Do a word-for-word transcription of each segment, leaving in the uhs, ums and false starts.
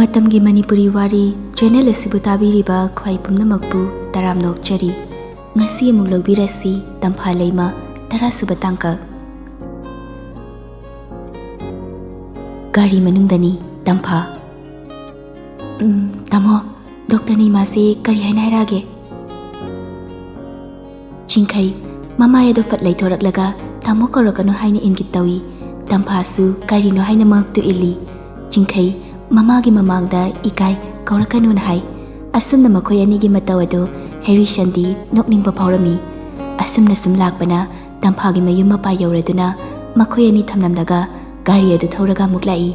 ꯃꯇꯝꯒꯤ ꯃꯅꯤꯄꯨꯔꯤ ꯋꯥꯔꯤ ꯆꯦꯅꯦꯜ ꯑꯁꯤꯕꯨ ꯇꯥꯕꯤꯔꯤꯕ ꯈ꯭ꯋꯥꯏ ꯄꯨꯝꯅꯃꯛꯄꯨ ꯇꯔꯥꯝꯅ ꯑꯣꯛꯆꯔꯤ꯫ ꯉꯁꯤ ꯑꯃꯨꯛ ꯂꯧꯕꯤꯔꯁꯤ ꯇꯝꯐꯥ ꯂꯩꯃ, ꯇꯔꯥꯁꯨꯕ ꯇꯥꯡꯀꯛ꯫ ꯒꯥꯔꯤ ꯃꯅꯨꯡꯗꯅꯤ ꯇꯝꯐꯥ꯫ "ꯎꯝ, ꯇꯥꯃꯣ, ꯗꯣꯛꯇꯔꯅ ꯏꯃꯥꯁꯦ ꯀꯔꯤ ꯍꯥꯏꯅ ꯍꯥꯏꯔꯛꯑꯒꯦ?" ꯆꯤꯡꯈꯩ, ꯃꯃꯥꯏ ꯑꯗꯨ ꯐꯠ ꯂꯩꯊꯣꯔꯛꯂꯒ "ꯇꯥꯃꯣ ꯀꯧꯔꯛꯀꯅꯨ" ꯍꯥꯏꯅ ꯏꯪꯒꯤꯠ ꯇꯧꯏ꯫ ꯇꯝꯐꯥꯁꯨ ꯀꯔꯤꯅꯣ ꯍꯥꯏꯅ ꯃꯉꯛꯇꯨ ꯏꯜꯂꯤ꯫ ꯆꯤꯡꯈꯩ, ꯃꯃꯥꯒꯤ ꯃꯃꯥꯡꯗ "ꯏꯀꯥꯏ, ꯀꯧꯔꯛꯀꯅꯨꯅ" ꯍꯥꯏ꯫ ꯑꯁꯨꯝꯅ ꯃꯈꯣꯏ ꯑꯅꯤꯒꯤ ꯃꯇꯧ ꯑꯗꯨ ꯍꯦꯔꯤꯁꯟꯗꯤ ꯅꯣꯛꯅꯤꯡꯕ ꯐꯥꯎꯔꯝꯃꯤ꯫ ꯑꯁꯨꯝꯅ ꯁꯨꯝ ꯂꯥꯛꯄꯅ ꯇꯝꯐꯥꯒꯤ ꯃꯌꯨꯝ ꯃꯄꯥ ꯌꯧꯔꯗꯨꯅ ꯃꯈꯣꯏ ꯑꯅꯤ ꯊꯝꯂꯝꯂꯒ ꯒꯥꯔꯤ ꯑꯗꯨ ꯊꯧꯔꯒ ꯑꯃꯨꯛ ꯂꯥꯛꯏ꯫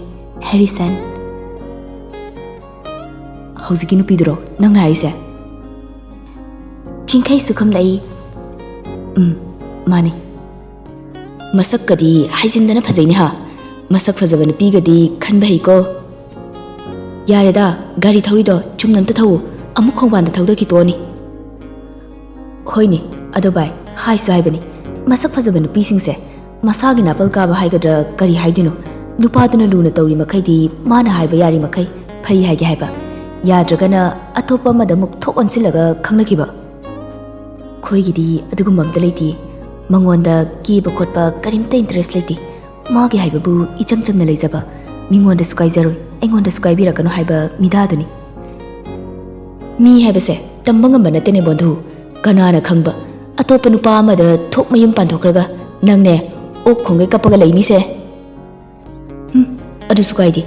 ꯍꯦꯔꯤꯁꯟ, "ꯍꯧꯖꯤꯛꯀꯤ ꯅꯨꯄꯤꯗꯨꯔꯣ ꯅꯪꯅ ꯍꯥꯏꯔꯤꯁꯦ?" ꯆꯤꯡꯈꯩꯁꯨ ꯈꯨꯝꯂꯛꯏ꯫ "ꯎꯝ, ꯃꯥꯅꯤ꯫ ꯃꯁꯛꯀꯗꯤ ꯍꯥꯏꯖꯤꯟꯗꯅ ꯐꯖꯩꯅꯦ ꯍꯥ꯫ ꯃꯁꯛ ꯐꯖꯕ ꯅꯨꯄꯤꯒꯗꯤ ꯈꯟꯕ ꯍꯩꯀꯣ꯫ ꯌꯥꯔꯦꯗ, ꯒꯥꯔꯤ ꯊꯧꯔꯤꯗꯣ ꯆꯨꯝꯅ ꯑꯝꯇ ꯊꯧꯎ꯫ ꯑꯃꯨꯛ ꯈꯣꯡꯕꯥꯟꯗ ꯊꯧꯗꯈꯤ ꯇꯣꯛꯑꯅꯤ꯫" "ꯍꯣꯏꯅꯦ, ꯑꯗꯣ ꯚꯥꯏ, ꯍꯥꯏꯁꯨ ꯍꯥꯏꯕꯅꯤ, ꯃꯁꯛ ꯐꯖꯕ ꯅꯨꯄꯤꯁꯤꯡꯁꯦ ꯃꯁꯥꯒꯤ ꯅꯥꯄꯜ ꯀꯥꯕ ꯍꯥꯏꯒꯗ꯭ꯔꯥ ꯀꯔꯤ ꯍꯥꯏꯗꯣꯏꯅꯣ, ꯅꯨꯄꯥꯗꯨꯅ ꯂꯨꯅ ꯇꯧꯔꯤ ꯃꯈꯩꯗꯤ ꯃꯥꯅ ꯍꯥꯏꯕ ꯌꯥꯔꯤ ꯃꯈꯩ ꯐꯩ ꯍꯥꯏꯒꯦ ꯍꯥꯏꯕ, ꯌꯥꯗ꯭ꯔꯒꯅ ꯑꯇꯣꯞꯄ ꯑꯃꯗ ꯑꯃꯨꯛ ꯊꯣꯛ ꯑꯣꯟꯁꯤꯜꯂꯒ ꯈꯪꯅꯈꯤꯕ꯫ ꯑꯩꯈꯣꯏꯒꯤꯗꯤ ꯑꯗꯨꯒꯨꯝꯕ ꯑꯝꯇ ꯂꯩꯇꯦ꯫ ꯃꯉꯣꯟꯗ ꯀꯦꯕ ꯈꯣꯠꯄ ꯀꯔꯤꯝꯇ ꯏꯟꯇꯔꯦꯁ ꯂꯩꯇꯦ꯫ ꯃꯥꯒꯤ ꯍꯥꯏꯕꯕꯨ ꯏꯆꯝ ꯆꯝꯅ ꯂꯩꯖꯕ, ꯃꯤꯉꯣꯟꯗꯁꯨ ꯀꯥꯏꯖꯔꯣꯏ, ꯑꯩꯉꯣꯟꯗꯁꯨ ꯀꯥꯏꯕꯤꯔꯛꯀꯅꯨ ꯍꯥꯏꯕ ꯃꯤꯗꯥꯗꯨꯅꯤ꯫" "ꯃꯤ ꯍꯥꯏꯕꯁꯦ ꯇꯝꯕ ꯉꯝꯕ ꯅꯠꯇꯦꯅꯦ ꯕꯣꯟꯙꯨ꯫ ꯀꯅꯥꯅ ꯈꯪꯕ, ꯑꯇꯣꯞꯄ ꯅꯨꯄꯥ ꯑꯃꯗ ꯊꯣꯛ ꯃꯌꯨꯝ ꯄꯥꯟꯊꯣꯛꯈ꯭ꯔꯒ ꯅꯪꯅꯦ ꯑꯣꯛ ꯈꯣꯡꯒꯩ ꯀꯞꯄꯒ ꯂꯩꯅꯤꯁꯦ꯫" "ꯍꯨꯝ, ꯑꯗꯨꯁꯨ ꯀꯥꯏꯗꯦ꯫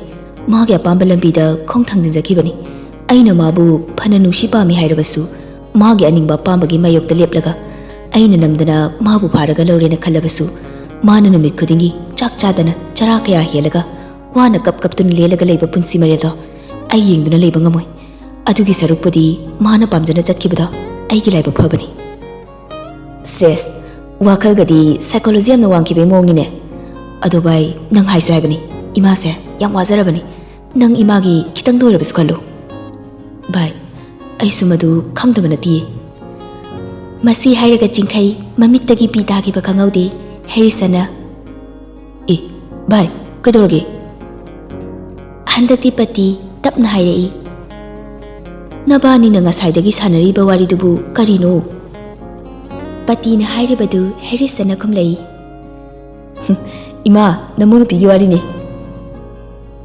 ꯃꯥꯒꯤ ꯑꯄꯥꯝꯕ ꯂꯝꯕꯤꯗ ꯈꯣꯡ ꯊꯥꯡꯖꯤꯟꯖꯈꯤꯕꯅꯤ꯫ ꯑꯩꯅ ꯃꯥꯕꯨ ꯐꯅ ꯅꯨꯡꯁꯤ ꯄꯥꯝꯃꯤ ꯍꯥꯏꯔꯕꯁꯨ, ꯃꯥꯒꯤ ꯑꯅꯤꯡꯕ ꯑꯄꯥꯝꯕꯒꯤ ꯃꯥꯌꯣꯛꯇ ꯂꯦꯞꯂꯒ ꯑꯩꯅ ꯅꯝꯗꯅ ꯃꯥꯕꯨ ꯐꯥꯔꯒ ꯂꯧꯔꯦꯅ ꯈꯜꯂꯕꯁꯨ, ꯃꯥꯅ ꯅꯨꯃꯤꯠ ꯈꯨꯗꯤꯡꯒꯤ ꯆꯥꯛ ꯆꯥꯗꯅ ꯆꯔꯥ ꯀꯌꯥ ꯍꯦꯜꯂꯒ ꯋꯥꯅ ꯀꯞ ꯀꯞꯇꯨꯅ ꯂꯦꯜꯂꯒ ꯂꯩꯕ ꯄꯨꯟꯁꯤ ꯃꯔꯦꯜꯗꯣ ꯑꯩ ꯌꯦꯡꯗꯨꯅ ꯂꯩꯕ ꯉꯝꯃꯣꯏ꯫ ꯑꯗꯨꯒꯤ ꯁꯔꯨꯛꯄꯨꯗꯤ ꯃꯥꯅ ꯄꯥꯝꯖꯅ ꯆꯠꯈꯤꯕꯗꯣ ꯑꯩꯒꯤ ꯂꯥꯏꯕꯛ ꯐꯕꯅꯤ꯫" "ꯁꯦꯁ, ꯋꯥꯈꯜꯒꯗꯤ ꯁꯥꯏꯀꯣꯂꯣꯖꯤ ꯌꯥꯝꯅ ꯋꯥꯡꯈꯤꯕꯒꯤ ꯃꯑꯣꯡꯅꯤꯅꯦ꯫ ꯑꯗꯣ ꯚꯥꯏ, ꯅꯪ ꯍꯥꯏꯁꯨ ꯍꯥꯏꯕꯅꯤ, ꯏꯃꯥꯁꯦ ꯌꯥꯝ ꯋꯥꯖꯔꯕꯅꯤ꯫ ꯅꯪ ꯏꯃꯥꯒꯤ ꯈꯤꯇꯪꯗ ꯑꯣꯏꯔꯕꯁꯨ ꯈꯜꯂꯨ꯫" "ꯚꯥꯏ, ꯑꯩꯁꯨ ꯃꯗꯨ ꯈꯪꯗꯕ ꯅꯠꯇꯤꯌꯦ꯫" ꯃꯁꯤ ꯍꯥꯏꯔꯒ ꯆꯤꯡꯈꯩ ꯃꯃꯤꯠꯇꯒꯤ ꯄꯤ ꯇꯥꯈꯤꯕ ꯈꯪꯍꯧꯗꯦ꯫ ꯍꯦꯔꯤꯁꯟꯅ, "ꯑꯦ, ꯚꯥꯏ, ꯀꯩꯗꯧꯔꯒꯦ?" "ꯍꯟꯗꯛꯇꯤ ꯄꯇꯤ ꯇꯞꯅ ꯍꯥꯏꯔꯛꯏ, "ꯅꯕꯥꯅꯤꯅ ꯉꯁꯥꯏꯗꯒꯤ ꯁꯥꯟꯅꯔꯤꯕ ꯋꯥꯔꯤꯗꯨꯕꯨ ꯀꯔꯤꯅꯣ?" ꯄꯇꯤꯅ ꯍꯥꯏꯔꯤꯕꯗꯨ ꯍꯦꯔꯤꯁꯟꯅ ꯈꯨꯝꯂꯛꯏ, "ꯏꯃꯥ, ꯅꯃꯧ ꯅꯨꯄꯤꯒꯤ ꯋꯥꯔꯤꯅꯦ꯫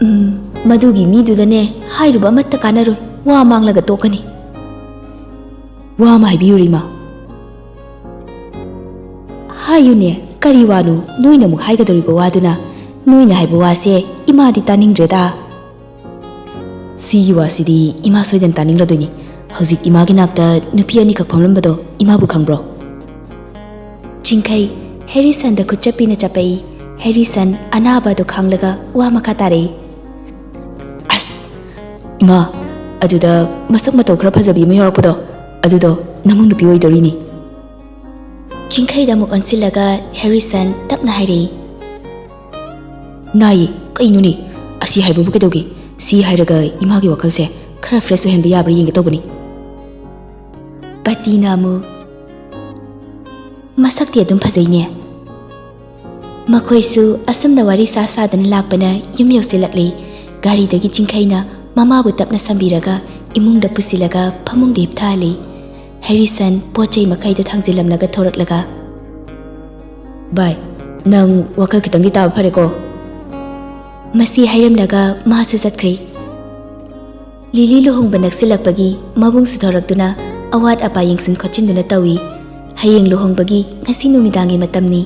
ꯎꯝ, ꯃꯗꯨꯒꯤ ꯃꯤꯗꯨꯗꯅꯦ ꯍꯥꯏꯔꯨꯕ ꯑꯃꯠꯇ ꯀꯥꯟꯅꯔꯣꯏ, ꯋꯥ ꯃꯥꯡꯂꯒ ꯇꯣꯛꯀꯅꯤ꯫ ꯋꯥ ꯑꯃ ꯍꯥꯏꯕꯤꯌꯨꯔ, ꯏꯃꯥ?" "ꯍꯥꯏꯌꯨꯅꯦ, ꯀꯔꯤ ꯋꯥꯅꯣ ꯅꯣꯏꯅ ꯑꯃꯨꯛ ꯍꯥꯏꯒꯗꯧꯔꯤꯕ ꯋꯥꯗꯨꯅ? ꯅꯣꯏꯅ ꯍꯥꯏꯕ ꯋꯥꯁꯦ ꯏꯃꯥꯗꯤ ꯇꯥꯅꯤꯡꯗ꯭ꯔꯦꯗ꯫ ꯁꯤꯒꯤ ꯋꯥꯁꯤꯗꯤ ꯏꯃꯥ ꯁꯣꯏꯗꯅ ꯇꯥꯅꯤꯡꯂꯗꯣꯏꯅꯤ꯫ ꯍꯧꯖꯤꯛ ꯏꯃꯥꯒꯤ ꯅꯥꯛꯇ ꯅꯨꯄꯤ ꯑꯅꯤꯈꯛ ꯐꯝꯂꯝꯕꯗꯣ ꯏꯃꯥꯕꯨ ꯈꯪꯕ꯭ꯔꯣ?" ꯆꯤꯡꯈꯩ ꯍꯦꯔꯤꯁꯟꯗ ꯈꯨꯠ ꯆꯞꯄꯤꯅ ꯆꯞꯄꯛꯏ꯫ ꯍꯦꯔꯤꯁꯟ ꯑꯅꯥꯕ ꯑꯗꯨ ꯈꯥꯡꯂꯒ ꯋꯥ ꯃꯈꯥ ꯇꯥꯔꯛꯏ, "ꯑꯁ, ꯏꯃꯥ, ꯑꯗꯨꯗ ꯃꯁꯛ ꯃꯇꯧ ꯈꯔ ꯐꯖꯕꯤ ꯑꯃ ꯌꯥꯎꯔꯛꯄꯗꯣ, ꯑꯗꯨꯗꯣ ꯅꯃꯧ ꯅꯨꯄꯤ ꯑꯣꯏꯗꯣꯔꯤꯅꯤ꯫" ꯆꯤꯡꯈꯩꯗ ꯑꯃꯨꯛ ꯑꯣꯟꯁꯤꯜꯂꯒ ꯍꯦꯔꯤꯁꯟ ꯇꯞꯅ ꯍꯥꯏꯔꯛꯏ, "ꯅꯥꯏꯌꯦ, ꯀꯩꯅꯣꯅꯦ? ꯑꯁꯤ ꯍꯥꯏꯕꯕꯨ ꯀꯩꯗꯧꯒꯦ? ꯁꯤ ꯍꯥꯏꯔꯒ ꯏꯃꯥꯒꯤ ꯋꯥꯈꯜꯁꯦ ꯈꯔ ꯐ꯭ꯔꯦꯁ ꯑꯣꯏꯍꯟꯕ ꯌꯥꯕ꯭ꯔꯥ ꯌꯦꯡꯒꯦ ꯇꯧꯕꯅꯤ꯫" ꯄꯇꯤꯅ ꯑꯃꯨꯛ, "ꯃꯁꯛꯇꯤ ꯑꯗꯨꯝ ꯐꯖꯩꯅꯦ꯫" ꯃꯈꯣꯏꯁꯨ ꯑꯁꯨꯝꯅ ꯋꯥꯔꯤ ꯁꯥ ꯁꯥꯗꯅ ꯂꯥꯛꯄꯅ ꯌꯨꯝ ꯌꯧꯁꯤꯜꯂꯛꯂꯤ꯫ ꯒꯥꯔꯤꯗꯒꯤ ꯆꯤꯡꯈꯩꯅ ꯃꯃꯥꯕꯨ ꯇꯞꯅ ꯁꯝꯕꯤꯔꯒ ꯏꯃꯨꯡꯗ ꯄꯨꯁꯤꯜꯂꯒ ꯐꯃꯨꯡꯗ ꯍꯤꯞꯊꯍꯜꯂꯤ꯫ ꯍꯦꯔꯤꯁꯟ ꯄꯣꯠ ꯆꯩ ꯃꯈꯩꯗꯨ ꯊꯥꯡꯖꯤꯜꯂꯝꯂꯒ ꯊꯣꯔꯛꯂꯒ, "ꯚꯥꯏ, ꯅꯪ ꯋꯥꯈꯜ ꯈꯤꯇꯪꯗꯤ ꯇꯥꯕ ꯐꯔꯦꯀꯣ?" ꯃꯁꯤ ꯍꯥꯏꯔꯝꯂꯒ ꯃꯥꯁꯨ ꯆꯠꯈ꯭ꯔꯦ꯫ ꯂꯤꯂꯤ ꯂꯨꯍꯣꯡꯕ ꯅꯛꯁꯤꯜꯂꯛꯄꯒꯤ ꯃꯕꯨꯡꯁꯨ ꯊꯣꯔꯛꯇꯨꯅ ꯑꯋꯥꯠ ꯑꯄꯥ ꯌꯦꯡꯁꯤꯟ ꯈꯣꯠꯆꯤꯟꯗꯨꯅ ꯇꯧꯏ꯫ ꯍꯌꯦꯡ ꯂꯨꯍꯣꯡꯕꯒꯤ ꯉꯁꯤ ꯅꯨꯃꯤꯗꯥꯡꯒꯤ ꯃꯇꯝꯅꯤ꯫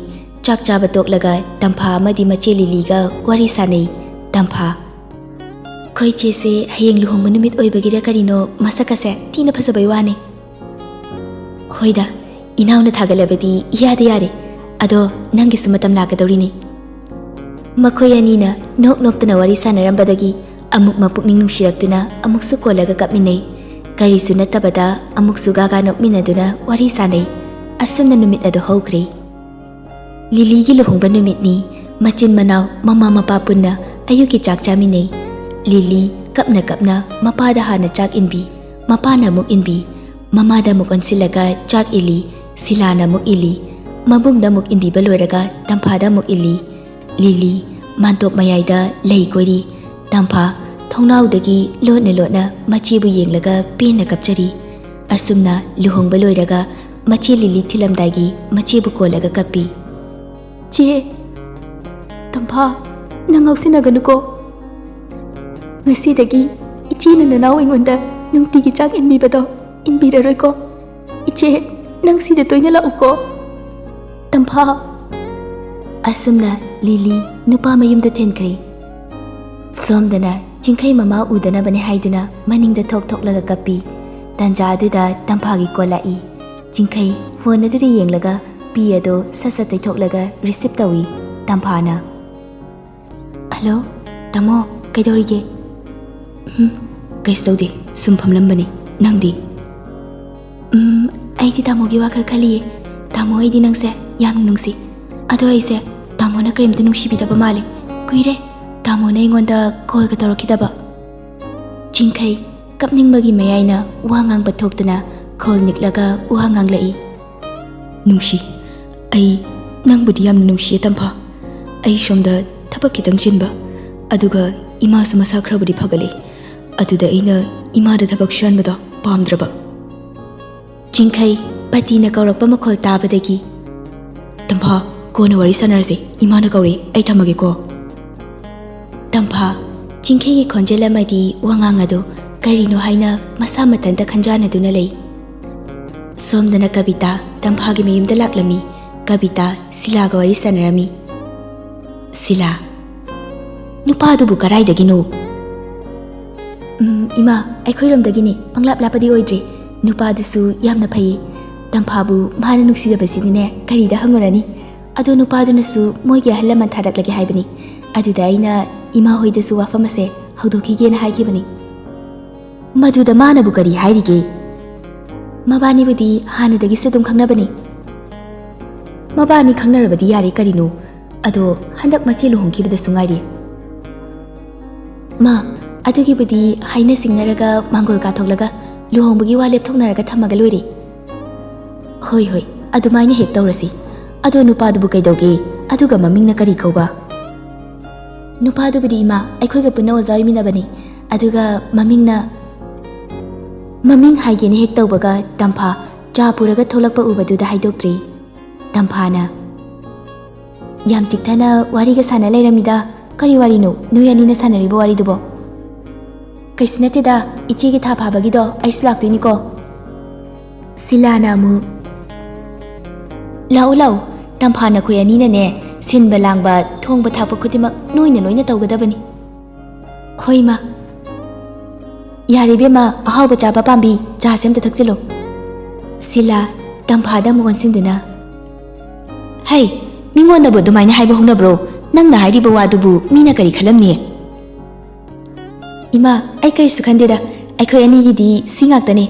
ꯆꯥꯛ ꯆꯥꯕ ꯇꯣꯛꯂꯒ ꯇꯝꯐꯥ ꯑꯃꯗꯤ ꯃꯆꯦ ꯂꯤꯂꯤꯒ ꯋꯥꯔꯤ ꯁꯥꯅꯩ꯫ ꯇꯝꯐꯥ, "ꯑꯩꯈꯣꯏ ꯆꯦꯁꯦ ꯍꯌꯦꯡ ꯂꯨꯍꯣꯡꯕ ꯅꯨꯃꯤꯠ ꯑꯣꯏꯕꯒꯤꯔ ꯀꯔꯤꯅꯣ ꯃꯁꯛ ꯑꯁꯦ ꯊꯤꯅ ꯐꯖꯕꯩ ꯋꯥꯅꯤ꯫" "ꯍꯣꯏꯗ, ꯏꯅꯥꯎꯅ ꯊꯥꯒꯠꯂꯕꯗꯤ ꯏꯌꯥꯗ ꯌꯥꯔꯦ꯫ ꯑꯗꯣ ꯅꯪꯒꯤꯁꯨ ꯃꯇꯝ ꯂꯥꯛꯀꯗꯧꯔꯤꯅꯤ꯫" ꯃꯈꯣꯏ ꯑꯅꯤꯅ ꯅꯣꯛ ꯅꯣꯛꯇꯅ ꯋꯥꯔꯤ ꯁꯥꯟꯅꯔꯝꯕꯗꯒꯤ ꯑꯃꯨꯛ ꯃꯄꯨꯛꯅꯤꯡ ꯅꯨꯡꯁꯤꯔꯛꯇꯨꯅ ꯑꯃꯨꯛꯁꯨ ꯀꯣꯜꯂꯒ ꯀꯞꯃꯤꯟꯅꯩ꯫ ꯀꯔꯤꯁꯨ ꯅꯠꯇꯕꯗ ꯑꯃꯨꯛꯁꯨ ꯒꯥꯒꯥ ꯅꯣꯛꯃꯤꯟꯅꯗꯨꯅ ꯋꯥꯔꯤ ꯁꯥꯅꯩ꯫ ꯑꯁꯨꯝꯅ ꯅꯨꯃꯤꯠ ꯑꯗꯨ ꯍꯧꯈ꯭ꯔꯦ꯫ ꯂꯤꯂꯤꯒꯤ ꯂꯨꯍꯣꯡꯕ ꯅꯨꯃꯤꯠꯅꯤ꯫ ꯃꯆꯤꯟ ꯃꯅꯥꯎ ꯃꯃꯥ ꯃꯄꯥ ꯄꯨꯟꯅ ꯑꯌꯨꯛꯀꯤ ꯆꯥꯛ ꯆꯥꯃꯤꯟꯅꯩ꯫ ꯂꯤꯂꯤ ꯀꯞꯅ ꯀꯞꯅ ꯃꯄꯥꯗ ꯍꯥꯟꯅ ꯆꯥꯛ ꯏꯟꯕꯤ, ꯃꯄꯥꯅ ꯑꯃꯨꯛ ꯏꯟꯕꯤ, ꯃꯃꯥꯗ ꯑꯃꯨꯛ ꯑꯣꯟꯁꯤꯜꯂꯒ ꯆꯥꯛ ꯏꯜꯂꯤ, ꯁꯤꯂꯥꯅ ꯑꯃꯨꯛ ꯏꯜꯂꯤ, ꯃꯕꯨꯡꯗ ꯑꯃꯨꯛ ꯏꯟꯕꯤꯕ ꯂꯣꯏꯔꯒ ꯇꯝꯐꯥꯗ ꯑꯃꯨꯛ ꯏꯜꯂꯤ꯫ ꯂꯤꯂꯤ ꯃꯥꯟꯇꯣꯞ ꯃꯌꯥꯏꯗ ꯂꯩ ꯀꯣꯏꯔꯤ꯫ ꯇꯝꯐꯥ ꯊꯣꯡꯅꯥꯎꯗꯒꯤ ꯂꯣꯠꯅ ꯂꯣꯠꯅ ꯃꯆꯦꯕꯨ ꯌꯦꯡꯂꯒ ꯄꯦꯟꯅ ꯀꯞꯆꯔꯤ꯫ ꯑꯁꯨꯝꯅ ꯂꯨꯍꯣꯡꯕ ꯂꯣꯏꯔꯒ ꯃꯆꯦ ꯂꯤꯂꯤ ꯊꯤꯜꯂꯝꯗꯥꯏꯒꯤ ꯃꯆꯦꯕꯨ ꯀꯣꯜꯂꯒ ꯀꯞꯄꯤ꯫ "ꯆꯦ, ꯇꯝꯐꯥ, ꯅꯪ ꯉꯥꯎꯁꯤꯟꯅꯒꯅꯨꯀꯣ꯫ ꯉꯁꯤꯗꯒꯤ ꯏꯆꯦꯅ ꯅꯅꯥꯎ ꯑꯩꯉꯣꯟꯗ ꯅꯨꯡꯇꯤꯒꯤ ꯆꯥꯛ ꯏꯟꯕꯤꯕꯗꯣ ꯏꯟꯕꯤꯔꯔꯣꯏꯀꯣ꯫ ꯏꯆꯦ, ꯅꯪ ꯁꯤꯗ ꯇꯣꯏꯅ ꯂꯥꯛꯎꯀꯣ꯫ ꯇꯝꯐꯥ!" ꯑꯁꯨꯝꯅ ꯂꯤꯂꯤ ꯅꯨꯄꯥ ꯃꯌꯨꯝꯗ ꯊꯤꯟꯈ꯭ꯔꯦ꯫ ꯁꯣꯝꯗꯅ ꯆꯤꯡꯈꯩ ꯃꯃꯥ ꯎꯗꯅꯕꯅꯦ ꯍꯥꯏꯗꯨꯅ ꯃꯅꯤꯡꯗ ꯊꯣꯛ ꯊꯣꯛꯂꯒ ꯀꯞꯄꯤ꯫ ꯇꯟꯖꯥ ꯑꯗꯨꯗ ꯇꯝꯐꯥꯒꯤ ꯀꯣꯜ ꯂꯥꯛꯏ꯫ ꯆꯤꯡꯈꯩ ꯐꯣꯟ ꯑꯗꯨꯗ ꯌꯦꯡꯂꯒ ꯄꯤ ꯑꯗꯣ ꯁꯠ ꯁꯠ ꯇꯩꯊꯣꯛꯂꯒ ꯔꯤꯁꯤꯞ ꯇꯧꯏ꯫ ꯇꯝꯐꯥꯅ, "ꯍꯜꯂꯣ, ꯇꯥꯃꯣ, ꯀꯩꯗꯧꯔꯤꯒꯦ?" "ꯎꯝ, ꯀꯩꯁꯨ ꯇꯧꯗꯦ, ꯁꯨꯝ ꯐꯝꯂꯝꯕꯅꯤ꯫ ꯅꯪꯗꯤ?" "ꯎꯝ, ꯑꯩꯗꯤ ꯇꯥꯃꯣꯒꯤ ꯋꯥꯈꯜ ꯈꯜꯂꯤꯌꯦ꯫ ꯇꯥꯃꯣ, ꯑꯩꯗꯤ ꯅꯪꯁꯦ ꯌꯥꯝꯅ ꯅꯨꯡꯁꯤ꯫ ꯑꯗꯣ ꯑꯩꯁꯦ ꯇꯥꯃꯣꯅ ꯀꯔꯤꯝꯇ ꯅꯨꯡꯁꯤꯕꯤꯗꯕ ꯃꯥꯜꯂꯦ꯫ ꯀꯨꯏꯔꯦ ꯇꯥꯃꯣꯅ ꯑꯩꯉꯣꯟꯗ ꯀꯣꯜꯒ ꯇꯧꯔꯛꯈꯤꯗꯕ꯫" ꯆꯤꯡꯈꯩ ꯀꯞꯅꯤꯡꯕꯒꯤ ꯃꯌꯥꯏꯅ ꯋꯥ ꯉꯥꯡꯕ ꯊꯣꯛꯇꯅ ꯈꯣꯜ ꯅꯤꯛꯂꯒ ꯋꯥ ꯉꯥꯡꯂꯛꯏ꯫ "ꯅꯨꯡꯁꯤ, ꯑꯩ ꯅꯪꯕꯨꯗꯤ ꯌꯥꯝꯅ ꯅꯨꯡꯁꯤꯌꯦ ꯇꯝꯐꯥ꯫ ꯑꯩ ꯁꯣꯝꯗ ꯊꯕꯛ ꯈꯤꯇꯪ ꯆꯤꯟꯕ, ꯑꯗꯨꯒ ꯏꯃꯥꯁꯨ ꯃꯁꯥ ꯈꯔꯕꯨꯗꯤ ꯐꯒꯠꯂꯦ꯫ ꯑꯗꯨꯗ ꯑꯩꯅ ꯏꯃꯥꯗ ꯊꯕꯛ ꯁꯨꯍꯟꯕꯗꯣ ꯄꯥꯝꯗ꯭ꯔꯕ꯫" ꯆꯤꯡꯈꯩ ꯄꯇꯤꯅ ꯀꯧꯔꯛꯄ ꯃꯈꯣꯜ ꯇꯥꯕꯗꯒꯤ, "ꯇꯝꯐꯥ, ꯀꯣꯟꯅ ꯋꯥꯔꯤ ꯁꯥꯟꯅꯔꯁꯦ, ꯏꯃꯥꯅ ꯀꯧꯔꯦ, ꯑꯩ ꯊꯝꯃꯒꯦꯀꯣ꯫" ꯇꯝꯐꯥ ꯆꯤꯡꯈꯩꯒꯤ ꯈꯣꯟꯖꯦꯜ ꯑꯃꯗꯤ ꯋꯥꯉꯥꯡ ꯑꯗꯨ ꯀꯔꯤꯅꯣ ꯍꯥꯏꯅ ꯃꯁꯥ ꯃꯊꯟꯇ ꯈꯟꯖꯥꯟꯅꯗꯨꯅ ꯂꯩ꯫ ꯁꯣꯝꯗꯅ ꯀꯕꯤꯇꯥ ꯇꯝꯐꯥꯒꯤ ꯃꯌꯨꯝꯗ ꯂꯥꯛꯂꯝꯃꯤ꯫ ꯀꯕꯤꯇꯥ ꯁꯤꯂꯥꯒ ꯋꯥꯔꯤ ꯁꯥꯟꯅꯔꯝꯃꯤ꯫ ꯁꯤꯂꯥ, "ꯅꯨꯄꯥꯗꯨꯕꯨ ꯀꯔꯥꯏꯗꯒꯤꯅꯣ?" "ꯎꯝ, ꯏꯃꯥ, ꯑꯩꯈꯣꯏꯔꯣꯝꯗꯒꯤꯅꯤ, ꯄꯪꯂꯥꯞ ꯂꯥꯞꯄꯗꯤ ꯑꯣꯏꯗ꯭ꯔꯤ꯫ ꯅꯨꯄꯥꯗꯨꯁꯨ ꯌꯥꯝꯅ ꯐꯩꯌꯦ꯫ ꯇꯝꯐꯥꯕꯨ ꯃꯥꯅ ꯅꯨꯡꯁꯤꯖꯕꯁꯤꯗꯤꯅꯦ ꯀꯔꯤꯗ ꯍꯪꯉꯨꯔꯅꯤ? ꯑꯗꯣ ꯅꯨꯄꯥꯗꯨꯅꯁꯨ ꯃꯣꯏꯒꯤ ꯑꯍꯜ ꯂꯃꯟ ꯊꯥꯔꯛꯂꯒꯦ ꯍꯥꯏꯕꯅꯤ꯫ ꯑꯗꯨꯗ ꯑꯩꯅ ꯏꯃꯥ ꯍꯣꯏꯗꯁꯨ ꯋꯥꯐꯝ ꯑꯁꯦ ꯍꯧꯗꯣꯛꯈꯤꯒꯦꯅ ꯍꯥꯏꯈꯤꯕꯅꯤ꯫" "ꯃꯗꯨꯗ ꯃꯥꯅꯕꯨ ꯀꯔꯤ ꯍꯥꯏꯔꯤꯒꯦ?" "ꯃꯕꯥꯅꯤꯕꯨꯗꯤ ꯍꯥꯟꯅꯗꯒꯤꯁꯨ ꯑꯗꯨꯝ ꯈꯪꯅꯕꯅꯤ꯫" "ꯃꯕꯥꯅꯤ ꯈꯪꯅꯔꯕꯗꯤ ꯌꯥꯔꯦ ꯀꯔꯤꯅꯣ? ꯑꯗꯣ ꯍꯟꯗꯛ ꯃꯆꯦ ꯂꯨꯍꯣꯡꯈꯤꯕꯗꯁꯨ ꯉꯥꯏꯔꯤ꯫" "ꯃꯥ, ꯑꯗꯨꯒꯤꯕꯨꯗꯤ ꯍꯥꯏꯅ ꯁꯤꯡꯅꯔꯒ ꯃꯥꯡꯒꯣꯜ ꯀꯥꯊꯣꯛꯂꯒ ꯂꯨꯍꯣꯡꯕꯒꯤ ꯋꯥ ꯂꯦꯞꯊꯣꯛꯅꯔꯒ ꯊꯝꯃꯒ ꯂꯣꯏꯔꯦ꯫" "ꯍꯣꯏ, ꯍꯣꯏ, ꯑꯗꯨꯃꯥꯏꯅ ꯍꯦꯛ ꯇꯧꯔꯁꯤ꯫ ꯑꯗꯣ ꯅꯨꯄꯥꯗꯨꯕꯨ ꯀꯩꯗꯧꯒꯦ? ꯑꯗꯨꯒ ꯃꯃꯤꯡꯅ ꯀꯔꯤ ꯀꯧꯕ?" ꯅꯨꯄꯥꯗꯨꯕꯨꯗꯤ ꯏꯃꯥ, ꯑꯩꯈꯣꯏꯒ ꯄꯨꯟꯅ ꯑꯣꯖꯥ ꯑꯣꯏꯃꯤꯟꯅꯕꯅꯤ꯫ ꯑꯗꯨꯒ ꯃꯃꯤꯡꯅ, ꯃꯃꯤꯡ ꯍꯥꯏꯒꯦꯅ ꯍꯦꯛ ꯇꯧꯕꯒ ꯇꯝꯐꯥ ꯆꯥ ꯄꯨꯔꯒ ꯊꯣꯛꯂꯛꯄ ꯎꯕꯗꯨꯗ ꯍꯥꯏꯗꯣꯛꯇ꯭ꯔꯤ꯫ ꯇꯝꯐꯥꯅ, "ꯌꯥꯝ ꯆꯤꯛꯊꯅ ꯋꯥꯔꯤꯒ ꯁꯥꯟꯅ ꯂꯩꯔꯝꯃꯤꯗ꯫ ꯀꯔꯤ ꯋꯥꯔꯤꯅꯣ ꯅꯣꯏ ꯑꯅꯤꯅ ꯁꯥꯟꯅꯔꯤꯕ ꯋꯥꯔꯤꯗꯨꯕꯣ?" "ꯀꯩꯁꯨ ꯅꯠꯇꯦꯗ, ꯏꯆꯦꯒꯤ ꯊꯥ ꯐꯥꯕꯒꯤꯗꯣ, ꯑꯩꯁꯨ ꯂꯥꯛꯇꯣꯏꯅꯤꯀꯣ?" ꯁꯤꯂꯥꯅ ꯑꯃꯨꯛ, "ꯂꯥꯛꯎ, ꯂꯥꯛꯎ, ꯇꯝꯐꯥ ꯅꯈꯣꯏ ꯑꯅꯤꯅꯅꯦ, ꯁꯤꯟꯕ ꯂꯥꯡꯕ, ꯊꯣꯡꯕ ꯊꯥꯛꯄ ꯈꯨꯗꯤꯡꯃꯛ ꯅꯣꯏꯅ ꯂꯣꯏꯅ ꯇꯧꯒꯗꯕꯅꯤ꯫" "ꯍꯣꯏ, ꯏꯃꯥ꯫" "ꯌꯥꯔꯦ ꯏꯕꯦꯝꯃ, ꯑꯍꯥꯎꯕ ꯆꯥꯕ ꯄꯥꯝꯕꯤ, ꯆꯥꯁꯦ ꯑꯝꯇ ꯊꯛꯆꯤꯜꯂꯣ꯫" ꯁꯤꯂꯥ, ꯇꯝꯐꯥꯗ ꯑꯃꯨꯛ ꯑꯣꯟꯁꯤꯟꯗꯨꯅ, "ꯍꯩ, ꯃꯤꯉꯣꯟꯗꯕꯨ ꯑꯗꯨꯃꯥꯏꯅ ꯍꯥꯏꯕ ꯍꯧꯅꯕ꯭ꯔꯣ? ꯅꯪꯅ ꯍꯥꯏꯔꯤꯕ ꯋꯥꯗꯨꯕꯨ ꯃꯤꯅ ꯀꯔꯤ ꯈꯜꯂꯝꯅꯤ?" "ꯏꯃꯥ, ꯑꯩ ꯀꯔꯤꯁꯨ ꯈꯟꯗꯦꯗ꯫ ꯑꯩꯈꯣꯏ ꯑꯅꯤꯒꯤꯗꯤ ꯁꯤ ꯉꯥꯛꯇꯅꯦ꯫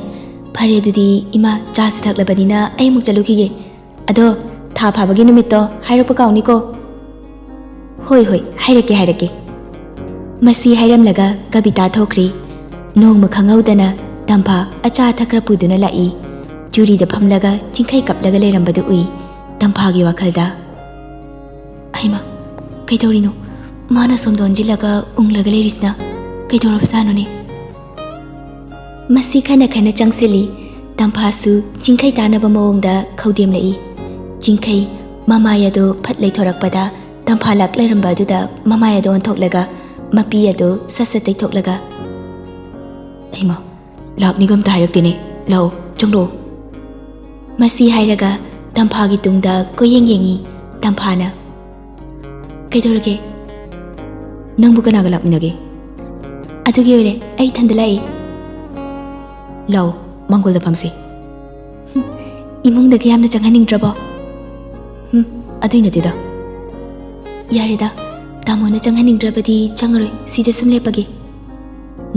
ꯐꯔꯦ, ꯑꯗꯨꯗꯤ ꯏꯃꯥ, ꯆꯥꯁꯨ ꯊꯛꯂꯕꯅꯤꯅ ꯑꯩ ꯑꯃꯨꯛ ꯆꯠꯂꯨꯈꯤꯒꯦ꯫ ꯑꯗꯣ ꯊꯥ ꯐꯥꯕꯒꯤ ꯅꯨꯃꯤꯠꯇꯣ ꯍꯥꯏꯔꯛꯄ ꯀꯥꯎꯅꯤꯀꯣ꯫" "ꯍꯣꯏ, ꯍꯣꯏ, ꯍꯥꯏꯔꯛꯀꯦ, ꯍꯥꯏꯔꯛꯀꯦ꯫" ꯃꯁꯤ ꯍꯥꯏꯔꯝꯂꯒ ꯀꯕꯤꯇꯥ ꯊꯣꯛꯈ꯭ꯔꯤ꯫ ꯅꯣꯡꯃ ꯈꯪꯍꯧꯗꯅ ꯇꯝꯐꯥ ꯑꯆꯥ ꯑꯊꯛ ꯈꯔ ꯄꯨꯗꯨꯅ ꯂꯥꯛꯏ꯫ ꯆꯨꯔꯤꯗ ꯐꯝꯂꯒ ꯆꯤꯡꯈꯩ ꯀꯞꯂꯒ ꯂꯩꯔꯝꯕꯗꯨ ꯎꯏ꯫ ꯇꯝꯐꯥꯒꯤ ꯋꯥꯈꯜꯗ, "ꯍꯩꯃꯥ, ꯀꯩꯗꯧꯔꯤꯅꯣ? ꯃꯥꯅ ꯁꯣꯝꯗ ꯑꯣꯟꯁꯤꯜꯂꯒ ꯎꯪꯂꯒ ꯂꯩꯔꯤꯁꯤꯅ ꯀꯩꯗꯧꯔꯕꯖꯥꯠꯅꯣꯅꯦ?" ꯃꯁꯤ ꯈꯟꯅ ꯈꯟꯅ ꯆꯪꯁꯤꯜꯂꯤ꯫ ꯇꯝꯐꯥꯁꯨ ꯆꯤꯡꯈꯩ ꯇꯥꯅꯕ ꯃꯑꯣꯡꯗ ꯈꯧꯗꯦꯝꯂꯛꯏ꯫ ꯆꯤꯡꯈꯩ ꯃꯃꯥꯏ ꯑꯗꯨ ꯐꯠ ꯂꯩꯊꯣꯔꯛꯄꯗ ꯇꯝꯐꯥ ꯂꯥꯛ ꯂꯩꯔꯝꯕ ꯑꯗꯨꯗ ꯃꯃꯥꯏ ꯑꯗꯨ ꯑꯣꯟꯊꯣꯛꯂꯒ ꯃꯄꯤ ꯑꯗꯨ ꯁꯠ ꯁꯠ ꯇꯩꯊꯣꯛꯂꯒ, "ꯍꯩꯃꯥ, ꯂꯥꯛꯅꯤꯒ ꯑꯝꯇ ꯍꯥꯏꯔꯛꯇꯦꯅꯦ꯫ ꯂꯥꯛꯑꯣ, ꯆꯪꯂꯛꯑꯣ꯫" ꯃꯁꯤ ꯍꯥꯏꯔꯒ ꯇꯝꯐꯥꯒꯤ ꯇꯨꯡꯗ ꯀꯣꯏꯌꯦꯡ ꯌꯦꯡꯉꯤ꯫ ꯇꯝꯐꯥꯅ, "ꯀꯩꯗꯧꯔꯒꯦ? ꯅꯪꯕꯨ ꯀꯅꯥꯒ ꯂꯥꯛꯃꯤꯟꯅꯒꯦ?" "ꯑꯗꯨꯒꯤ ꯑꯣꯏꯔꯦ, ꯑꯩ ꯏꯊꯟꯗ ꯂꯥꯛꯏ꯫" "ꯂꯥꯛꯑꯣ, ꯃꯥꯡꯒꯣꯜꯗ ꯐꯝꯁꯤ꯫" "ꯍꯨꯝ, ꯏꯃꯨꯡꯗꯒ ꯌꯥꯝꯅ ꯆꯪꯍꯟꯅꯤꯡꯗ꯭ꯔꯕꯣ?" "ꯍꯨꯝ, ꯑꯗꯨꯏ ꯅꯠꯇꯦꯗ꯫" "ꯌꯥꯔꯦꯗ, ꯇꯥꯃꯣꯅ ꯆꯪꯍꯟꯅꯤꯡꯗ꯭ꯔꯕꯗꯤ ꯆꯪꯉꯔꯣꯏ, ꯁꯤꯗ ꯁꯨꯝ ꯂꯦꯞꯄꯒꯦ꯫"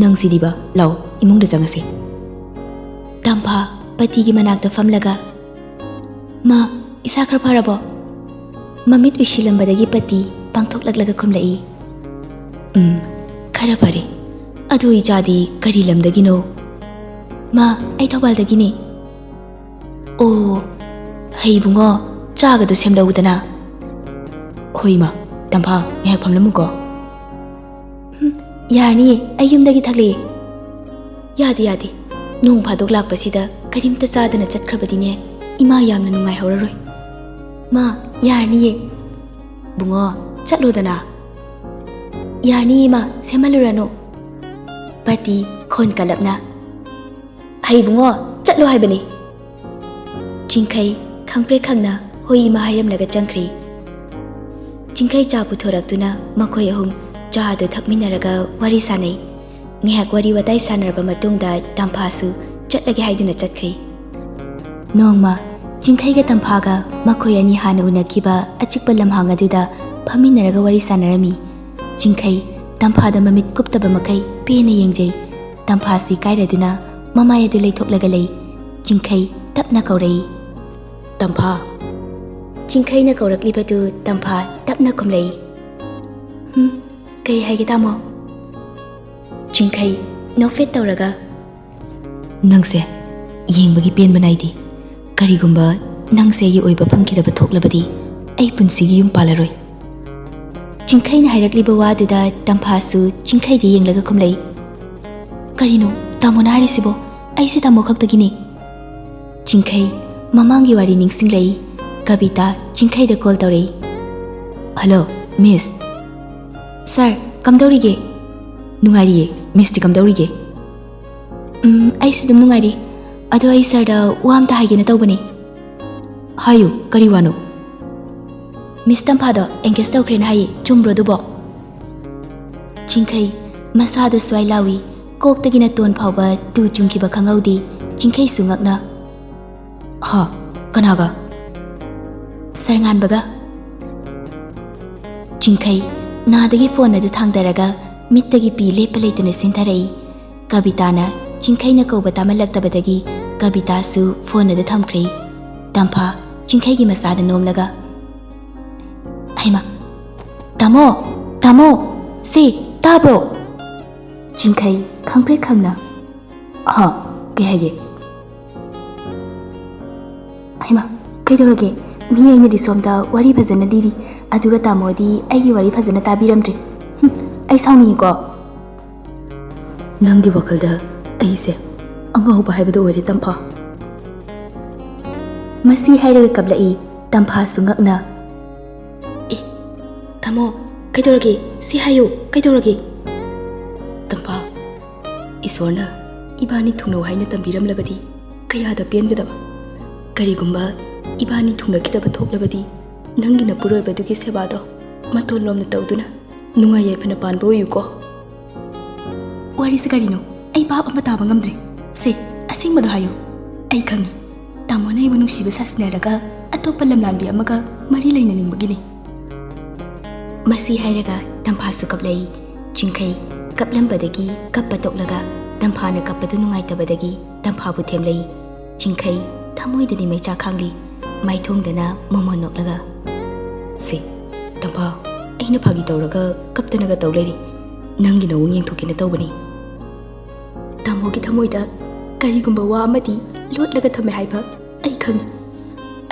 "ꯅꯪ ꯁꯤꯗꯤꯕ, ꯂꯥꯛꯑꯣ, ꯏꯃꯨꯡꯗ ꯆꯪꯉꯁꯤ꯫" ꯇꯝꯐꯥ ꯄꯇꯤꯒꯤ ꯃꯅꯥꯛꯇ ꯐꯝꯂꯒ, "ꯃꯥ, ꯏꯁꯥ ꯈꯔ ꯐꯔꯕꯣ?" ꯃꯃꯤꯠ ꯎꯏꯁꯤꯜꯂꯝꯕꯗꯒꯤ ꯄꯇꯤ ꯄꯥꯡꯊꯣꯛꯂꯛꯂꯒ ꯈꯨꯝꯂꯛꯏ, "ꯎꯝ, ꯈꯔ ꯐꯔꯦ꯫ ꯑꯗꯣ ꯏꯆꯥꯗꯤ ꯀꯔꯤ ꯂꯝꯗꯒꯤꯅꯣ?" "ꯃꯥ, ꯑꯩ ꯊꯧꯕꯥꯜꯗꯒꯤꯅꯦ꯫" "ꯑꯣ, ꯍꯩ ꯏꯕꯨꯡꯉꯣ, ꯆꯥꯒꯗꯣ ꯁꯦꯝꯂꯛꯎꯗꯅ꯫" "ꯍꯣꯏ ꯏꯃꯥ, ꯇꯝꯐꯥ, ꯉꯥꯏꯍꯥꯛ ꯐꯝꯂꯝꯃꯨꯀꯣ꯫" ꯌꯥꯔꯅꯤꯌꯦ, ꯑꯩ ꯌꯨꯝꯗꯒꯤ ꯊꯛꯂꯛꯑꯦ꯫ ꯌꯥꯗꯦ, ꯌꯥꯗꯦ꯫ ꯅꯣꯡ ꯐꯥꯗꯣꯛ ꯂꯥꯛꯄꯁꯤꯗ ꯀꯔꯤꯝꯇ ꯆꯥꯗꯅ ꯆꯠꯈ꯭ꯔꯕꯗꯤꯅꯦ, ꯏꯃꯥ ꯌꯥꯝꯅ ꯅꯨꯡꯉꯥꯏꯍꯧꯔꯔꯣꯏ꯫ ꯃꯥ, ꯌꯥꯔꯅꯤꯌꯦ꯫ ꯕꯨꯡꯉꯣ, ꯆꯠꯂꯣꯗꯅ꯫ ꯌꯥꯔꯅꯤ ꯏꯃꯥ, ꯁꯦꯝꯍꯜꯂꯨꯔꯅꯨ꯫ ꯄꯇꯤ ꯈꯣꯟ ꯀꯜꯂꯞꯅ, "ꯍꯩ ꯕꯨꯡꯉꯣ, ꯆꯠꯂꯣ ꯍꯥꯏꯕꯅꯤ!" ꯆꯤꯡꯈꯩ ꯈꯪꯄ꯭ꯔꯦꯛ ꯈꯪꯅ "ꯍꯣꯏ ꯏꯃꯥ" ꯍꯥꯏꯔꯝꯂꯒ ꯆꯪꯈ꯭ꯔꯦ꯫ ꯆꯤꯡꯈꯩ ꯆꯥ ꯄꯨꯊꯣꯔꯛꯇꯨꯅ ꯃꯈꯣꯏ ꯑꯍꯨꯝ ꯆꯥꯗꯨ ꯊꯛꯃꯤꯟꯅꯔꯒ ꯋꯥꯔꯤ ꯁꯥꯅꯩ꯫ ꯉꯥꯏꯍꯥꯛ ꯋꯥꯔꯤ ꯋꯥꯇꯥꯏ ꯁꯥꯟꯅꯔꯕ ꯃꯇꯨꯡꯗ ꯇꯝꯐꯥꯁꯨ ꯆꯠꯂꯒꯦ ꯍꯥꯏꯗꯨꯅ ꯆꯠꯈ꯭ꯔꯦ꯫ ꯅꯣꯡꯃ ꯆꯤꯡꯈꯩꯒ ꯇꯝꯐꯥꯒ ꯃꯈꯣꯏ ꯑꯅꯤ ꯍꯥꯟꯅ ꯎꯅꯈꯤꯕ ꯑꯆꯤꯛꯄ ꯂꯝꯍꯥꯡ ꯑꯗꯨꯗ ꯐꯝꯃꯤꯟꯅꯔꯒ ꯋꯥꯔꯤ ꯁꯥꯟꯅꯔꯝꯃꯤ꯫ ꯆꯤꯡꯈꯩ ꯇꯝꯐꯥꯗ ꯃꯃꯤꯠ ꯀꯨꯞꯇꯕ ꯃꯈꯩ ꯄꯦꯟꯅ ꯌꯦꯡꯖꯩ꯫ ꯇꯝꯐꯥꯁꯤ ꯏꯀꯥꯏꯔꯗꯨꯅ ꯃꯃꯥꯏ ꯑꯗꯨ ꯂꯩꯊꯣꯛꯂꯒ ꯂꯩ꯫ ꯆꯤꯡꯈꯩ ꯇꯞꯅ ꯀꯧꯔꯛꯏ, "ꯇꯝꯐꯥ!" ꯆꯤꯡꯈꯩꯅ ꯀꯧꯔꯛꯂꯤꯕꯗꯨ ꯇꯝꯐꯥ ꯇꯞꯅ ꯈꯨꯝꯂꯛꯏ, "ꯍꯨꯝ, ꯀꯔꯤ ꯍꯥꯏꯒꯦ ꯇꯥꯃꯣ?" ꯆꯤꯡꯈꯩ ꯅꯣꯛꯐꯦꯠ ꯇꯧꯔꯒ, "ꯅꯪꯁꯦ ꯌꯦꯡꯕꯒꯤ ꯄꯦꯟꯕ ꯅꯥꯏꯗꯦ꯫ ꯀꯔꯤꯒꯨꯝꯕ ꯅꯪꯁꯦ ꯑꯩꯒꯤ ꯑꯣꯏꯕ ꯐꯪꯈꯤꯗꯕ ꯊꯣꯛꯂꯕꯗꯤ ꯑꯩ ꯄꯨꯟꯁꯤꯒꯤ ꯌꯨꯝ ꯄꯥꯜꯂꯔꯣꯏ꯫" ꯆꯤꯡꯈꯩꯅ ꯍꯥꯏꯔꯛꯂꯤꯕ ꯋꯥꯗꯨꯗ ꯇꯝꯐꯥꯁꯨ ꯆꯤꯡꯈꯩꯗ ꯌꯦꯡꯂꯒ ꯈꯨꯝꯂꯛꯏ, "ꯀꯔꯤꯅꯣ ꯇꯥꯃꯣꯅ ꯍꯥꯏꯔꯤꯁꯤꯕꯣ? ꯑꯩꯁꯦ ꯇꯥꯃꯣ ꯈꯛꯇꯒꯤꯅꯤ꯫" ꯆꯤꯡꯈꯩ ꯃꯃꯥꯡꯒꯤ ꯋꯥꯔꯤ ꯅꯤꯡꯁꯤꯡꯂꯛꯏ꯫ ꯀꯕꯤꯇꯥ ꯆꯤꯡꯈꯩꯗ ꯀꯣꯜ ꯇꯧꯔꯛꯏ꯫ "ꯍꯜꯂꯣ, ꯃꯤꯁ꯫" "ꯁꯥꯔ, ꯀꯝꯗꯧꯔꯤꯒꯦ?" "ꯅꯨꯡꯉꯥꯏꯔꯤꯌꯦ꯫ ꯃꯤꯁꯇꯤ ꯀꯝꯗꯧꯔꯤꯒꯦ?" "ꯎꯝ, ꯑꯩꯁꯨ ꯑꯗꯨꯝ ꯅꯨꯡꯉꯥꯏꯔꯤ꯫ ꯑꯗꯣ ꯑꯩ ꯁꯥꯔꯗ ꯋꯥ ꯑꯝꯇ ꯍꯥꯏꯒꯦꯅ ꯇꯧꯕꯅꯦ꯫" "ꯍꯥꯏꯌꯨ, ꯀꯔꯤ ꯋꯥꯅꯣ?" "ꯃꯤꯁ ꯇꯝꯐꯥꯗꯣ ꯑꯦꯡꯒꯦꯖ ꯇꯧꯈ꯭ꯔꯦꯅ ꯍꯥꯏꯌꯦ, ꯆꯨꯝꯕ꯭ꯔꯣ ꯑꯗꯨꯕꯣ?" ꯆꯤꯡꯈꯩ ꯃꯁꯥꯗꯣ ꯁ꯭ꯋꯥꯏ ꯂꯥꯎꯏ꯫ ꯀꯣꯛꯇꯒꯤꯅ ꯇꯣꯟ ꯐꯥꯎꯕ ꯇꯨ ꯆꯨꯡꯈꯤꯕ ꯈꯪꯍꯧꯗꯦ꯫ ꯆꯤꯡꯈꯩꯁꯨ ꯉꯛꯅ, "ꯍꯥ? ꯀꯅꯥꯒ?" "ꯁꯥꯔ ꯉꯥꯟꯕꯒ꯫" ꯆꯤꯡꯈꯩ ꯅꯥꯗꯒꯤ ꯐꯣꯟ ꯑꯗꯨ ꯊꯥꯡꯗꯔꯒ ꯃꯤꯠꯇꯒꯤ ꯄꯤ ꯂꯦꯞꯄ ꯂꯩꯇꯅ ꯆꯦꯟꯊꯔꯛꯏ꯫ ꯀꯕꯤꯇꯥꯅ ꯆꯤꯡꯈꯩꯅ ꯀꯧꯕ ꯇꯥꯃꯜꯂꯛꯇꯕꯗꯒꯤ ꯀꯕꯤꯇꯥꯁꯨ ꯐꯣꯟ ꯑꯗꯨ ꯊꯝꯈ꯭ꯔꯦ꯫ ꯇꯝꯐꯥ ꯆꯤꯡꯈꯩꯒꯤ ꯃꯆꯥꯗ ꯅꯣꯝꯂꯒ, "ꯍꯩꯃꯥ, ꯇꯥꯃꯣ, ꯇꯥꯃꯣ, ꯁꯤ ꯇꯥꯕ꯭ꯔꯣ?" ꯆꯤꯡꯈꯩ ꯈꯪꯄ꯭ꯔꯦꯛ ꯈꯪꯅ, "ꯍꯥ, ꯀꯩ ꯍꯥꯏꯒꯦ?" "ꯍꯩꯃꯥ, ꯀꯩꯗꯧꯔꯒꯦ? ꯃꯤ ꯑꯩꯅꯗꯤ ꯁꯣꯝꯗ ꯋꯥꯔꯤ ꯐꯖꯅ ꯂꯤꯔꯤ, ꯑꯗꯨꯒ ꯇꯥꯃꯣꯗꯤ ꯑꯩꯒꯤ ꯋꯥꯔꯤ ꯐꯖꯅ ꯇꯥꯕꯤꯔꯝꯗ꯭ꯔꯦ꯫ ꯍꯨꯝ, ꯑꯩ ꯁꯥꯎꯅꯤꯡꯉꯤꯀꯣ꯫" ꯅꯪꯒꯤ ꯋꯥꯈꯜꯗ ꯑꯩꯁꯦ ꯑꯉꯥꯎꯕ ꯍꯥꯏꯕꯗꯨ ꯑꯣꯏꯔꯦ, ꯇꯝꯐꯥ꯫ ꯃꯁꯤ ꯍꯥꯏꯔꯒ ꯀꯞꯂꯛꯏ ꯇꯝꯐꯥꯁꯨ ꯉꯛꯅ꯫ "ꯑꯦ, ꯇꯥꯃꯣ, ꯀꯩꯗꯧꯔꯒꯦ? ꯁꯤ ꯍꯥꯏꯌꯨ, ꯀꯩꯗꯧꯔꯒꯦ?" "ꯇꯝꯐꯥ, ꯏꯁꯣꯔꯅ ꯏꯕꯥꯅꯤ ꯊꯨꯡꯅꯧ ꯍꯥꯏꯅ ꯇꯝꯕꯤꯔꯝꯂꯕꯗꯤ ꯀꯌꯥꯗ ꯄꯦꯟꯒꯗꯕ꯫ ꯀꯔꯤꯒꯨꯝꯕ ꯏꯕꯥꯅꯤ ꯊꯨꯡꯅꯈꯤꯗꯕ ꯊꯣꯛꯂꯕꯗꯤ, ꯅꯪꯒꯤ ꯅꯄꯨꯔꯣꯏꯕꯗꯨꯒꯤ ꯁꯦꯕꯥꯗꯣ ꯃꯇꯣꯟ ꯂꯣꯝꯅ ꯇꯧꯗꯨꯅ ꯅꯨꯡꯉꯥꯏ ꯌꯥꯏꯐꯅ ꯄꯥꯟꯕ ꯑꯣꯏꯌꯨꯀꯣ꯫" "ꯋꯥꯔꯤꯁꯤ ꯀꯔꯤꯅꯣ? ꯑꯩ ꯚꯥꯞ ꯑꯃ ꯇꯥꯕ ꯉꯝꯗ꯭ꯔꯦ꯫ ꯁꯦ, ꯑꯁꯦꯡꯕꯗꯣ ꯍꯥꯏꯌꯨ꯫ ꯑꯩ ꯈꯪꯉꯤ, ꯇꯥꯃꯣꯅ ꯑꯩꯕꯨ ꯅꯨꯡꯁꯤꯕ ꯁꯥꯁꯤꯟꯅꯔꯒ ꯑꯇꯣꯞꯄ ꯂꯝꯂꯥꯟꯕꯤ ꯑꯃꯒ ꯃꯔꯤ ꯂꯩꯅꯅꯤꯡꯕꯒꯤꯅꯤ꯫" ꯃꯁꯤ ꯍꯥꯏꯔꯒ ꯇꯝꯐꯥꯁꯨ ꯀꯞꯂꯛꯏ꯫ ꯆꯤꯡꯈꯩ ꯀꯞꯂꯝꯕꯗꯒꯤ ꯀꯞꯄ ꯇꯣꯛꯂꯒ ꯇꯝꯐꯥꯅ ꯀꯞꯄꯗꯨ ꯅꯨꯡꯉꯥꯏꯇꯕꯗꯒꯤ ꯇꯝꯐꯥꯕꯨ ꯊꯦꯝꯂꯛꯏ꯫ ꯆꯤꯡꯈꯩ ꯊꯃꯣꯏꯗꯗꯤ ꯃꯩꯆꯥꯛ ꯈꯥꯡꯂꯤ꯫ ꯃꯥꯏꯊꯣꯡꯗꯅ ꯃꯣꯃꯣꯟ ꯅꯣꯛꯂꯒ, "ꯁꯦ, ꯇꯝꯐꯥ, ꯑꯩꯅ ꯐꯥꯒꯤ ꯇꯧꯔꯒ ꯀꯞꯇꯅꯒ ꯇꯧ ꯂꯩꯔꯤ꯫ ꯅꯪꯒꯤ ꯅꯑꯣꯡ ꯌꯦꯡꯊꯣꯛꯀꯦꯅ ꯇꯧꯕꯅꯤ꯫" "ꯇꯥꯃꯣꯒꯤ ꯊꯃꯣꯏꯗ ꯀꯔꯤꯒꯨꯝꯕ ꯋꯥ ꯑꯃꯗꯤ ꯂꯣꯠꯂꯒ ꯊꯝꯃꯦ ꯍꯥꯏꯕ ꯑꯩ ꯈꯪꯏ꯫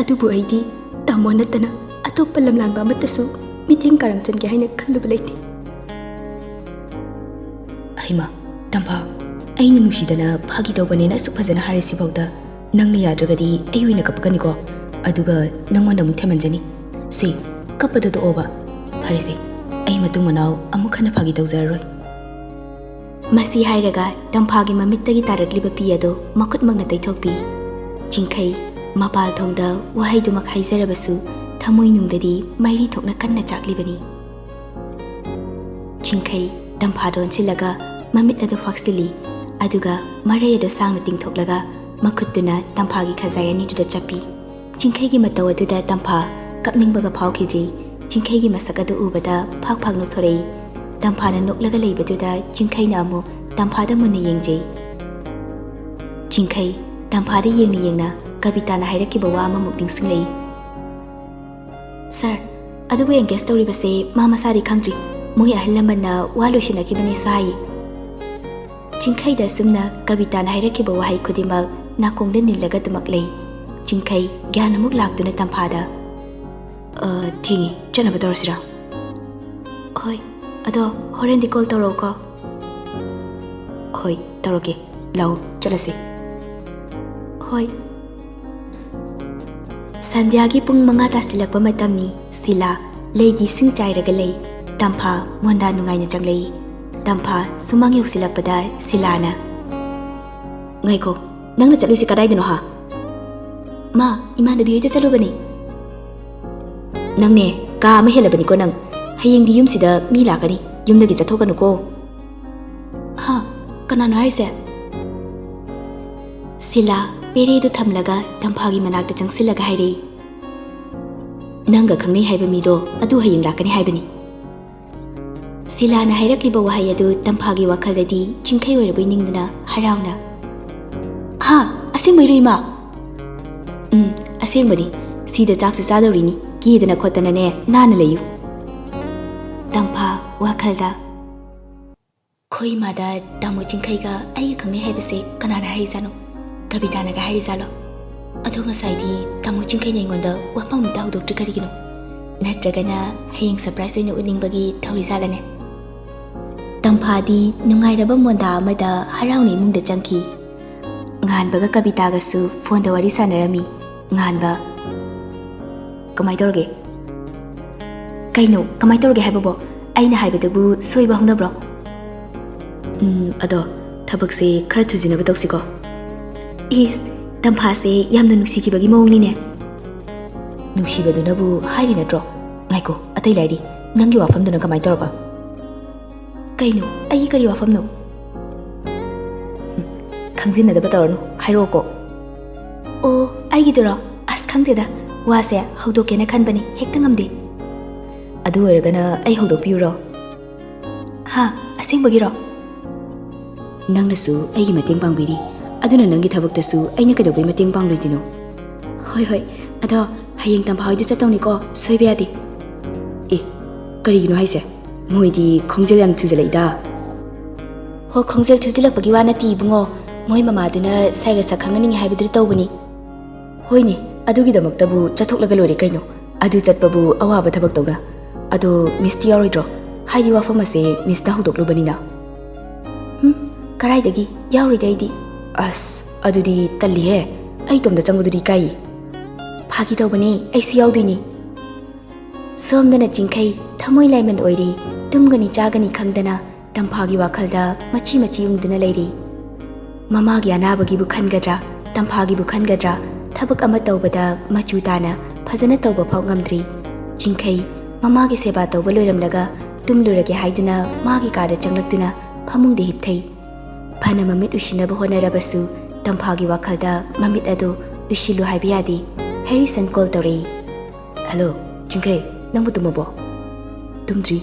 ꯑꯗꯨꯕꯨ ꯑꯩꯗꯤ ꯇꯥꯃꯣ ꯅꯠꯇꯅ ꯑꯇꯣꯞꯄ ꯂꯝꯂꯥꯟꯕ ꯑꯃꯠꯇꯁꯨ ꯃꯤꯠꯌꯦꯡ ꯀꯥꯔꯪ ꯆꯟꯒꯦ ꯍꯥꯏꯅ ꯈꯜꯂꯨꯕ ꯂꯩꯇꯦ꯫" "ꯍꯩꯃꯥ, ꯇꯝꯐꯥ, ꯑꯩꯅ ꯅꯨꯡꯁꯤꯗꯅ ꯐꯥꯒꯤ ꯇꯧꯕꯅꯦꯅ ꯑꯁꯨꯛ ꯐꯖꯅ ꯍꯥꯏꯔꯤꯁꯤꯐꯥꯎꯗ ꯅꯪꯅ ꯌꯥꯗ꯭ꯔꯒꯗꯤ ꯑꯩ ꯑꯣꯏꯅ ꯀꯞꯀꯅꯤꯀꯣ꯫ ꯑꯗꯨꯒ ꯅꯪꯉꯣꯟꯗ ꯑꯃꯨꯛ ꯊꯦꯝꯍꯟꯖꯅꯤ꯫ ꯁꯦ, ꯀꯞꯄꯗꯣ ꯇꯣꯛꯑꯣꯕ꯫ ꯐꯔꯦꯁꯦ, ꯑꯩ ꯃꯇꯨꯡ ꯃꯅꯥꯎ ꯑꯃꯨꯛ ꯍꯟꯅ ꯐꯥꯒꯤ ꯇꯧꯖꯔꯔꯣꯏ꯫" ꯃꯁꯤ ꯍꯥꯏꯔꯒ ꯇꯝꯐꯥꯒꯤ ꯃꯃꯤꯠꯇꯒꯤ ꯇꯥꯔꯛꯂꯤꯕ ꯄꯤ ꯑꯗꯨ ꯃꯈꯨꯠꯃꯛꯅ ꯇꯩꯊꯣꯛꯄꯤ꯫ ꯆꯤꯡꯈꯩ ꯃꯄꯥꯜ ꯊꯣꯡꯗ ꯋꯥꯍꯩꯗꯨꯃꯛ ꯍꯥꯏꯖꯔꯕꯁꯨ ꯊꯃꯣꯏꯅꯨꯡꯗꯗꯤ ꯃꯩꯔꯤ ꯊꯣꯛꯅ ꯀꯟꯅ ꯆꯥꯛꯂꯤꯕꯅꯤ꯫ ꯆꯤꯡꯈꯩ ꯇꯝꯐꯥꯗ ꯑꯣꯟꯁꯤꯜꯂꯒ ꯃꯃꯤꯠ ꯑꯗꯨ ꯐꯥꯛꯁꯤꯜꯂꯤ꯫ ꯑꯗꯨꯒ ꯃꯔꯩ ꯑꯗꯨ ꯁꯥꯡꯅ ꯇꯤꯡꯊꯣꯛꯂꯒ ꯃꯈꯨꯠꯇꯨꯅ ꯇꯝꯐꯥꯒꯤ ꯈꯖꯥꯏ ꯑꯅꯤꯗꯨꯗ ꯆꯞꯄꯤ꯫ ꯆꯤꯡꯈꯩꯒꯤ ꯃꯇꯧ ꯑꯗꯨꯗ ꯇꯝꯐꯥ ꯀꯞꯅꯤꯡꯕꯒ ꯐꯥꯎꯈꯤꯗ꯭ꯔꯤ꯫ ꯆꯤꯡꯈꯩꯒꯤ ꯃꯁꯛ ꯑꯗꯨ ꯎꯕꯗ ꯐꯥꯛ ꯐꯥꯛ ꯅꯣꯛꯊꯣꯔꯛꯏ꯫ ꯇꯝꯐꯥꯅ ꯅꯣꯛꯂꯒ ꯂꯩꯕꯗꯨꯗ ꯆꯤꯡꯈꯩꯅ ꯑꯃꯨꯛ ꯇꯝꯐꯥꯗ ꯃꯨꯟꯅ ꯌꯦꯡꯖꯩ꯫ ꯆꯤꯡꯈꯩ ꯇꯝꯐꯥꯗ ꯌꯦꯡꯅ ꯌꯦꯡꯅ ꯀꯕꯤꯇꯥꯅ ꯍꯥꯏꯔꯛꯈꯤꯕ ꯋꯥ ꯑꯃꯃꯨꯛ ꯅꯤꯡꯁꯤꯡꯂꯛꯏ꯫ "ꯁꯥꯔ, ꯑꯗꯨꯕꯨ ꯑꯦꯡꯒꯦꯖ ꯇꯧꯔꯤꯕꯁꯦ ꯃꯥ ꯃꯁꯥꯗꯤ ꯈꯪꯗ꯭ꯔꯤ꯫ ꯃꯣꯏ ꯑꯍꯜ ꯂꯃꯟꯅ ꯋꯥ ꯂꯣꯏꯁꯤꯟꯅꯈꯤꯕꯅꯦꯁꯨ ꯍꯥꯏꯌꯦ꯫" ꯆꯤꯡꯈꯩꯗ ꯑꯁꯨꯝꯅ ꯀꯕꯤꯇꯥꯅ ꯍꯥꯏꯔꯛꯈꯤꯕ ꯋꯥꯍꯩ ꯈꯨꯗꯤꯡꯃꯛ ꯅꯥꯀꯣꯡꯗ ꯅꯤꯜꯂꯒ ꯑꯗꯨꯃꯛ ꯂꯩ꯫ ꯆꯤꯡꯈꯩ ꯒ꯭ꯌꯥꯟ ꯑꯃꯨꯛ ꯂꯥꯛꯇꯨꯅ ꯇꯝꯐꯥꯗ, "ꯑ, ꯊꯦꯡꯉꯤ, ꯆꯠꯅꯕ ꯇꯧꯔꯁꯤꯔꯥ?" "ꯍꯣꯏ, ꯑꯗꯣ ꯍꯣꯔꯦꯟꯗꯤ ꯀꯣꯜ ꯇꯧꯔꯛꯎꯀꯣ꯫" "ꯍꯣꯏ, ꯇꯧꯔꯒꯦ꯫ ꯂꯥꯛꯑꯣ, ꯆꯠꯂꯁꯦ꯫" "ꯍꯣꯏ꯫" ꯁꯟꯙ꯭ꯌꯥꯒꯤ ꯄꯨꯡ ꯃꯉꯥ ꯇꯥꯁꯤꯜꯂꯛꯄ ꯃꯇꯝꯅꯤ꯫ ꯁꯤꯂꯥ ꯂꯩꯒꯤ ꯏꯁꯤꯡ ꯆꯥꯏꯔꯒ ꯂꯩ꯫ ꯇꯝꯐꯥ ꯃꯣꯟꯗꯥ ꯅꯨꯡꯉꯥꯏꯅ ꯆꯪꯂꯛꯏ꯫ ꯇꯝꯐꯥ ꯁꯨꯃꯥꯡ ꯌꯧꯁꯤꯜꯂꯛꯄꯗ ꯁꯤꯂꯥꯅ, "ꯉꯥꯏꯈꯣ, ꯅꯪꯅ ꯆꯠꯂꯨꯏꯁꯦ ꯀꯗꯥꯏꯗꯅꯣ, ꯍꯥ?" "ꯃꯥ, ꯏꯃꯥꯟꯅꯕꯤ ꯍꯣꯏꯗ ꯆꯠꯂꯨꯕꯅꯤ꯫" "ꯅꯪꯅꯦ, ꯀꯥ ꯑꯃ ꯍꯦꯜꯂꯕꯅꯤꯀꯣ ꯅꯪ꯫ ꯍꯌꯦꯡꯗꯤ ꯌꯨꯝꯁꯤꯗ ꯃꯤ ꯂꯥꯛꯀꯅꯤ, ꯌꯨꯝꯗꯒꯤ ꯆꯠꯊꯣꯛꯀꯅꯨꯀꯣ꯫" "ꯍꯥ? ꯀꯅꯥꯅꯣ ꯍꯥꯏꯁꯦ?" ꯁꯤꯂꯥ ꯄꯦꯔꯦꯗꯨ ꯊꯝꯂꯒ ꯇꯝꯐꯥꯒꯤ ꯃꯅꯥꯛꯇ ꯆꯪꯁꯤꯜꯂꯒ ꯍꯥꯏꯔꯛꯏ, "ꯅꯪꯒ ꯈꯪꯅꯩ ꯍꯥꯏꯕ ꯃꯤꯗꯣ ꯑꯗꯨ ꯍꯌꯦꯡ ꯂꯥꯛꯀꯅꯤ ꯍꯥꯏꯕꯅꯤ꯫" ꯁꯤꯂꯥꯅ ꯍꯥꯏꯔꯛꯂꯤꯕ ꯋꯥꯍꯩ ꯑꯗꯨ ꯇꯝꯐꯥꯒꯤ ꯋꯥꯈꯜꯗꯗꯤ ꯆꯤꯡꯈꯩ ꯑꯣꯏꯔꯕꯣꯏ ꯅꯤꯡꯗꯨꯅ ꯍꯔꯥꯎꯅ, "ꯍꯥ? ꯑꯁꯦꯡꯕꯩꯔꯣ, ꯏꯃꯥ?" "ꯎꯝ, ꯑꯁꯦꯡꯕꯅꯤ꯫ ꯁꯤꯗ ꯆꯥꯛꯁꯨ ꯆꯥꯗꯧꯔꯤꯅꯤ꯫ ꯀꯦꯗꯅ ꯈꯣꯠꯇꯅꯅꯦ, ꯅꯥꯟꯅ ꯂꯩꯌꯨ꯫" ꯇꯝꯐꯥ ꯋꯥꯈꯜꯗ, "ꯈꯣꯏ ꯏꯃꯥꯗ ꯇꯥꯃꯣ ꯆꯤꯡꯈꯩꯒ ꯑꯩꯒ ꯈꯪꯅꯩ ꯍꯥꯏꯕꯁꯦ ꯀꯅꯥꯅ ꯍꯥꯏꯔꯤꯖꯥꯠꯅꯣ? ꯀꯕꯤꯇꯥꯅꯒ ꯍꯥꯏꯔꯤꯖꯥꯠꯂꯣ? ꯑꯗꯣ ꯉꯁꯥꯏꯗꯤ ꯇꯥꯃꯣ ꯆꯤꯡꯈꯩꯅ ꯑꯩꯉꯣꯟꯗ ꯋꯥꯐꯝ ꯑꯝꯇ ꯍꯧꯗꯣꯛꯇ꯭ꯔꯤ ꯀꯔꯤꯒꯤꯅꯣ? ꯅꯠꯇ꯭ꯔꯒꯅ ꯍꯌꯦꯡ ꯁꯔꯄ꯭ꯔꯥꯏꯖ ꯑꯣꯏꯅ ꯎꯠꯅꯤꯡꯕꯒꯤ ꯇꯧꯔꯤꯖꯥꯠꯂꯅꯦ?" ꯇꯝꯐꯥꯗꯤ ꯅꯨꯡꯉꯥꯏꯔꯕ ꯃꯣꯟꯗꯥ ꯑꯃꯗ ꯍꯔꯥꯎꯅ ꯏꯃꯨꯡꯗ ꯆꯪꯈꯤ꯫ ꯉꯥꯟꯕꯒ ꯀꯕꯤꯇꯥꯒꯁꯨ ꯐꯣꯟꯗ ꯋꯥꯔꯤ ꯁꯥꯟꯅꯔꯝꯃꯤ꯫ ꯉꯥꯟꯕ, "ꯀꯃꯥꯏ ꯇꯧꯔꯒꯦ?" "ꯀꯩꯅꯣ, ꯀꯃꯥꯏ ꯇꯧꯔꯒꯦ ꯍꯥꯏꯕꯕꯣ? ꯑꯩꯅ ꯍꯥꯏꯕꯗꯕꯨ ꯁꯣꯏꯕ ꯍꯧꯅꯕ꯭ꯔꯣ?" "ꯎꯝ, ꯑꯗꯣ ꯊꯕꯛꯁꯦ ꯈꯔ ꯊꯨꯖꯤꯟꯅꯕ ꯇꯧꯁꯤꯀꯣ꯫" ꯏꯁ, ꯇꯝꯐꯥꯁꯦ ꯌꯥꯝꯅ ꯅꯨꯡꯁꯤꯈꯤꯕꯒꯤ ꯃꯑꯣꯡꯅꯤꯅꯦ꯫ "ꯅꯨꯡꯁꯤꯕꯗꯨꯅꯕꯨ ꯍꯥꯏꯔꯤ ꯅꯠꯇ꯭ꯔꯣ? ꯉꯥꯏꯈꯣ, ꯑꯇꯩ ꯂꯥꯏꯔꯤ꯫ ꯅꯪꯒꯤ ꯋꯥꯐꯝꯗꯨꯅ ꯀꯃꯥꯏ ꯇꯧꯔꯕ?" "ꯀꯩꯅꯣ? ꯑꯩꯒꯤ ꯀꯔꯤ ꯋꯥꯐꯝꯅꯣ?" "ꯎꯝ, ꯈꯪꯖꯤꯟꯅꯗꯕ ꯇꯧꯔꯅꯨ, ꯍꯥꯏꯔꯛꯑꯣꯀꯣ꯫" "ꯑꯣ, ꯑꯩꯒꯤꯗꯨꯔꯣ? ꯑꯁ, ꯈꯪꯗꯦꯗ, ꯋꯥꯁꯦ ꯍꯧꯗꯣꯛꯀꯦꯅ ꯈꯟꯕꯅꯤ, ꯍꯦꯛꯇ ꯉꯝꯗꯦ꯫" "ꯑꯗꯨ ꯑꯣꯏꯔꯒꯅ ꯑꯩ ꯍꯧꯗꯣꯛꯄꯤꯌꯨꯔꯣ?" "ꯍꯥ? ꯑꯁꯦꯡꯕꯒꯤꯔꯣ?" "ꯅꯪꯅꯁꯨ ꯑꯩꯒꯤ ꯃꯇꯦꯡ ꯄꯥꯡꯕꯤꯔꯤ, ꯑꯗꯨꯅ ꯅꯪꯒꯤ ꯊꯕꯛꯇꯁꯨ ꯑꯩꯅ ꯀꯩꯗꯧꯕꯩ ꯃꯇꯦꯡ ꯄꯥꯡꯂꯣꯏꯗꯣꯏꯅꯣ?" "ꯍꯣꯏ, ꯍꯣꯏ, ꯑꯗꯣ ꯍꯌꯦꯡ ꯇꯝꯐꯥ ꯍꯣꯏꯗ ꯆꯠꯇꯧꯅꯤꯀꯣ, ꯁꯣꯏꯕ ꯌꯥꯗꯦ꯫" "ꯑꯦ, ꯀꯔꯤꯒꯤꯅꯣ ꯍꯥꯏꯁꯦ? ꯃꯣꯏꯗꯤ ꯈꯣꯡꯖꯦꯜ ꯌꯥꯝ ꯊꯨꯖꯜꯂꯛꯏꯗ꯫" "ꯍꯣ, ꯈꯣꯡꯖꯦꯜ ꯊꯨꯖꯤꯜꯂꯛꯄꯒꯤ ꯋꯥ ꯅꯠꯇꯦ ꯏꯕꯨꯡꯉꯣ, ꯃꯣꯏ ꯃꯃꯥꯗꯨꯅ ꯁꯥꯏꯒ ꯁꯛ ꯈꯪꯍꯟꯅꯤꯡꯉꯤ ꯍꯥꯏꯕꯗꯨꯗ ꯇꯧꯕꯅꯤ꯫" "ꯍꯣꯏꯅꯦ, ꯑꯗꯨꯒꯤꯗꯃꯛꯇꯕꯨ ꯆꯠꯊꯣꯛꯂꯒ ꯂꯣꯏꯔꯦ ꯀꯩꯅꯣ, ꯑꯗꯨ ꯆꯠꯄꯕꯨ ꯑꯋꯥꯕ ꯊꯕꯛ ꯇꯧꯅ꯫ ꯑꯗꯣ ꯃꯤꯁꯇꯤ ꯌꯥꯎꯔꯣꯏꯗ꯭ꯔꯣ? ꯍꯥꯏꯗꯤ ꯋꯥꯐꯝ ꯑꯁꯦ ꯃꯤꯁꯅ ꯍꯧꯗꯣꯛꯂꯨꯕꯅꯤꯅ꯫" "ꯍꯨꯝ, "ꯀꯔꯥꯏꯗꯒꯤ? ꯌꯥꯎꯔꯣꯏꯗ ꯑꯩꯗꯤ꯫" "ꯑꯁ, ꯑꯗꯨꯗꯤ ꯇꯜꯂꯤꯍꯦ꯫ ꯑꯩ ꯏꯇꯣꯝꯗ ꯆꯪꯕꯗꯨꯗꯤ ꯏꯀꯥꯏꯌꯦ꯫" "ꯐꯥꯒꯤ ꯇꯧꯕꯅꯦ, ꯑꯩꯁꯨ ꯌꯥꯎꯗꯣꯏꯅꯤ꯫" ꯁꯣꯝꯗꯅ ꯆꯤꯡꯈꯩ ꯊꯃꯣꯏ ꯂꯥꯏꯃꯟ ꯑꯣꯏꯔꯤ꯫ ꯇꯨꯝꯒꯅꯤ ꯆꯥꯒꯅꯤ ꯈꯪꯗꯅ ꯇꯝꯐꯥꯒꯤ ꯋꯥꯈꯜꯗ ꯃꯆꯤ ꯃꯆꯤ ꯎꯪꯗꯨꯅ ꯂꯩꯔꯤ꯫ ꯃꯃꯥꯒꯤ ꯑꯅꯥꯕꯒꯤꯕꯨ ꯈꯟꯒꯗ꯭ꯔꯥ, ꯇꯝꯐꯥꯒꯤꯕꯨ ꯈꯟꯒꯗ꯭ꯔꯥ, ꯊꯕꯛ ꯑꯃ ꯇꯧꯕꯗ ꯃꯆꯨ ꯇꯥꯅ ꯐꯖꯅ ꯇꯧꯕ ꯐꯥꯎ ꯉꯝꯗ꯭ꯔꯤ꯫ ꯆꯤꯡꯈꯩ ꯃꯃꯥꯒꯤ ꯁꯦꯕꯥ ꯇꯧꯕ ꯂꯣꯏꯔꯝꯂꯒ ꯇꯨꯝꯂꯨꯔꯒꯦ ꯍꯥꯏꯗꯨꯅ ꯃꯥꯒꯤ ꯀꯥꯗ ꯆꯪꯂꯛꯇꯨꯅ ꯐꯃꯨꯡꯗ ꯍꯤꯞꯊꯩ꯫ ꯐꯅ ꯃꯃꯤꯠ ꯎꯏꯁꯤꯟꯅꯕ ꯍꯣꯠꯅꯔꯕꯁꯨ ꯇꯝꯐꯥꯒꯤ ꯋꯥꯈꯜꯗ ꯃꯃꯤꯠ ꯑꯗꯨ ꯎꯏꯁꯤꯜꯂꯨ ꯍꯥꯏꯕ ꯌꯥꯗꯦ꯫ ꯍꯦꯔꯤꯁꯟ ꯀꯣꯜ ꯇꯧꯔꯛꯏ꯫ "ꯍꯜꯂꯣ, ꯆꯤꯡꯈꯩ, ꯅꯪꯕꯨ ꯇꯨꯝꯃꯕꯣ?" "ꯇꯨꯝꯗ꯭ꯔꯤ꯫"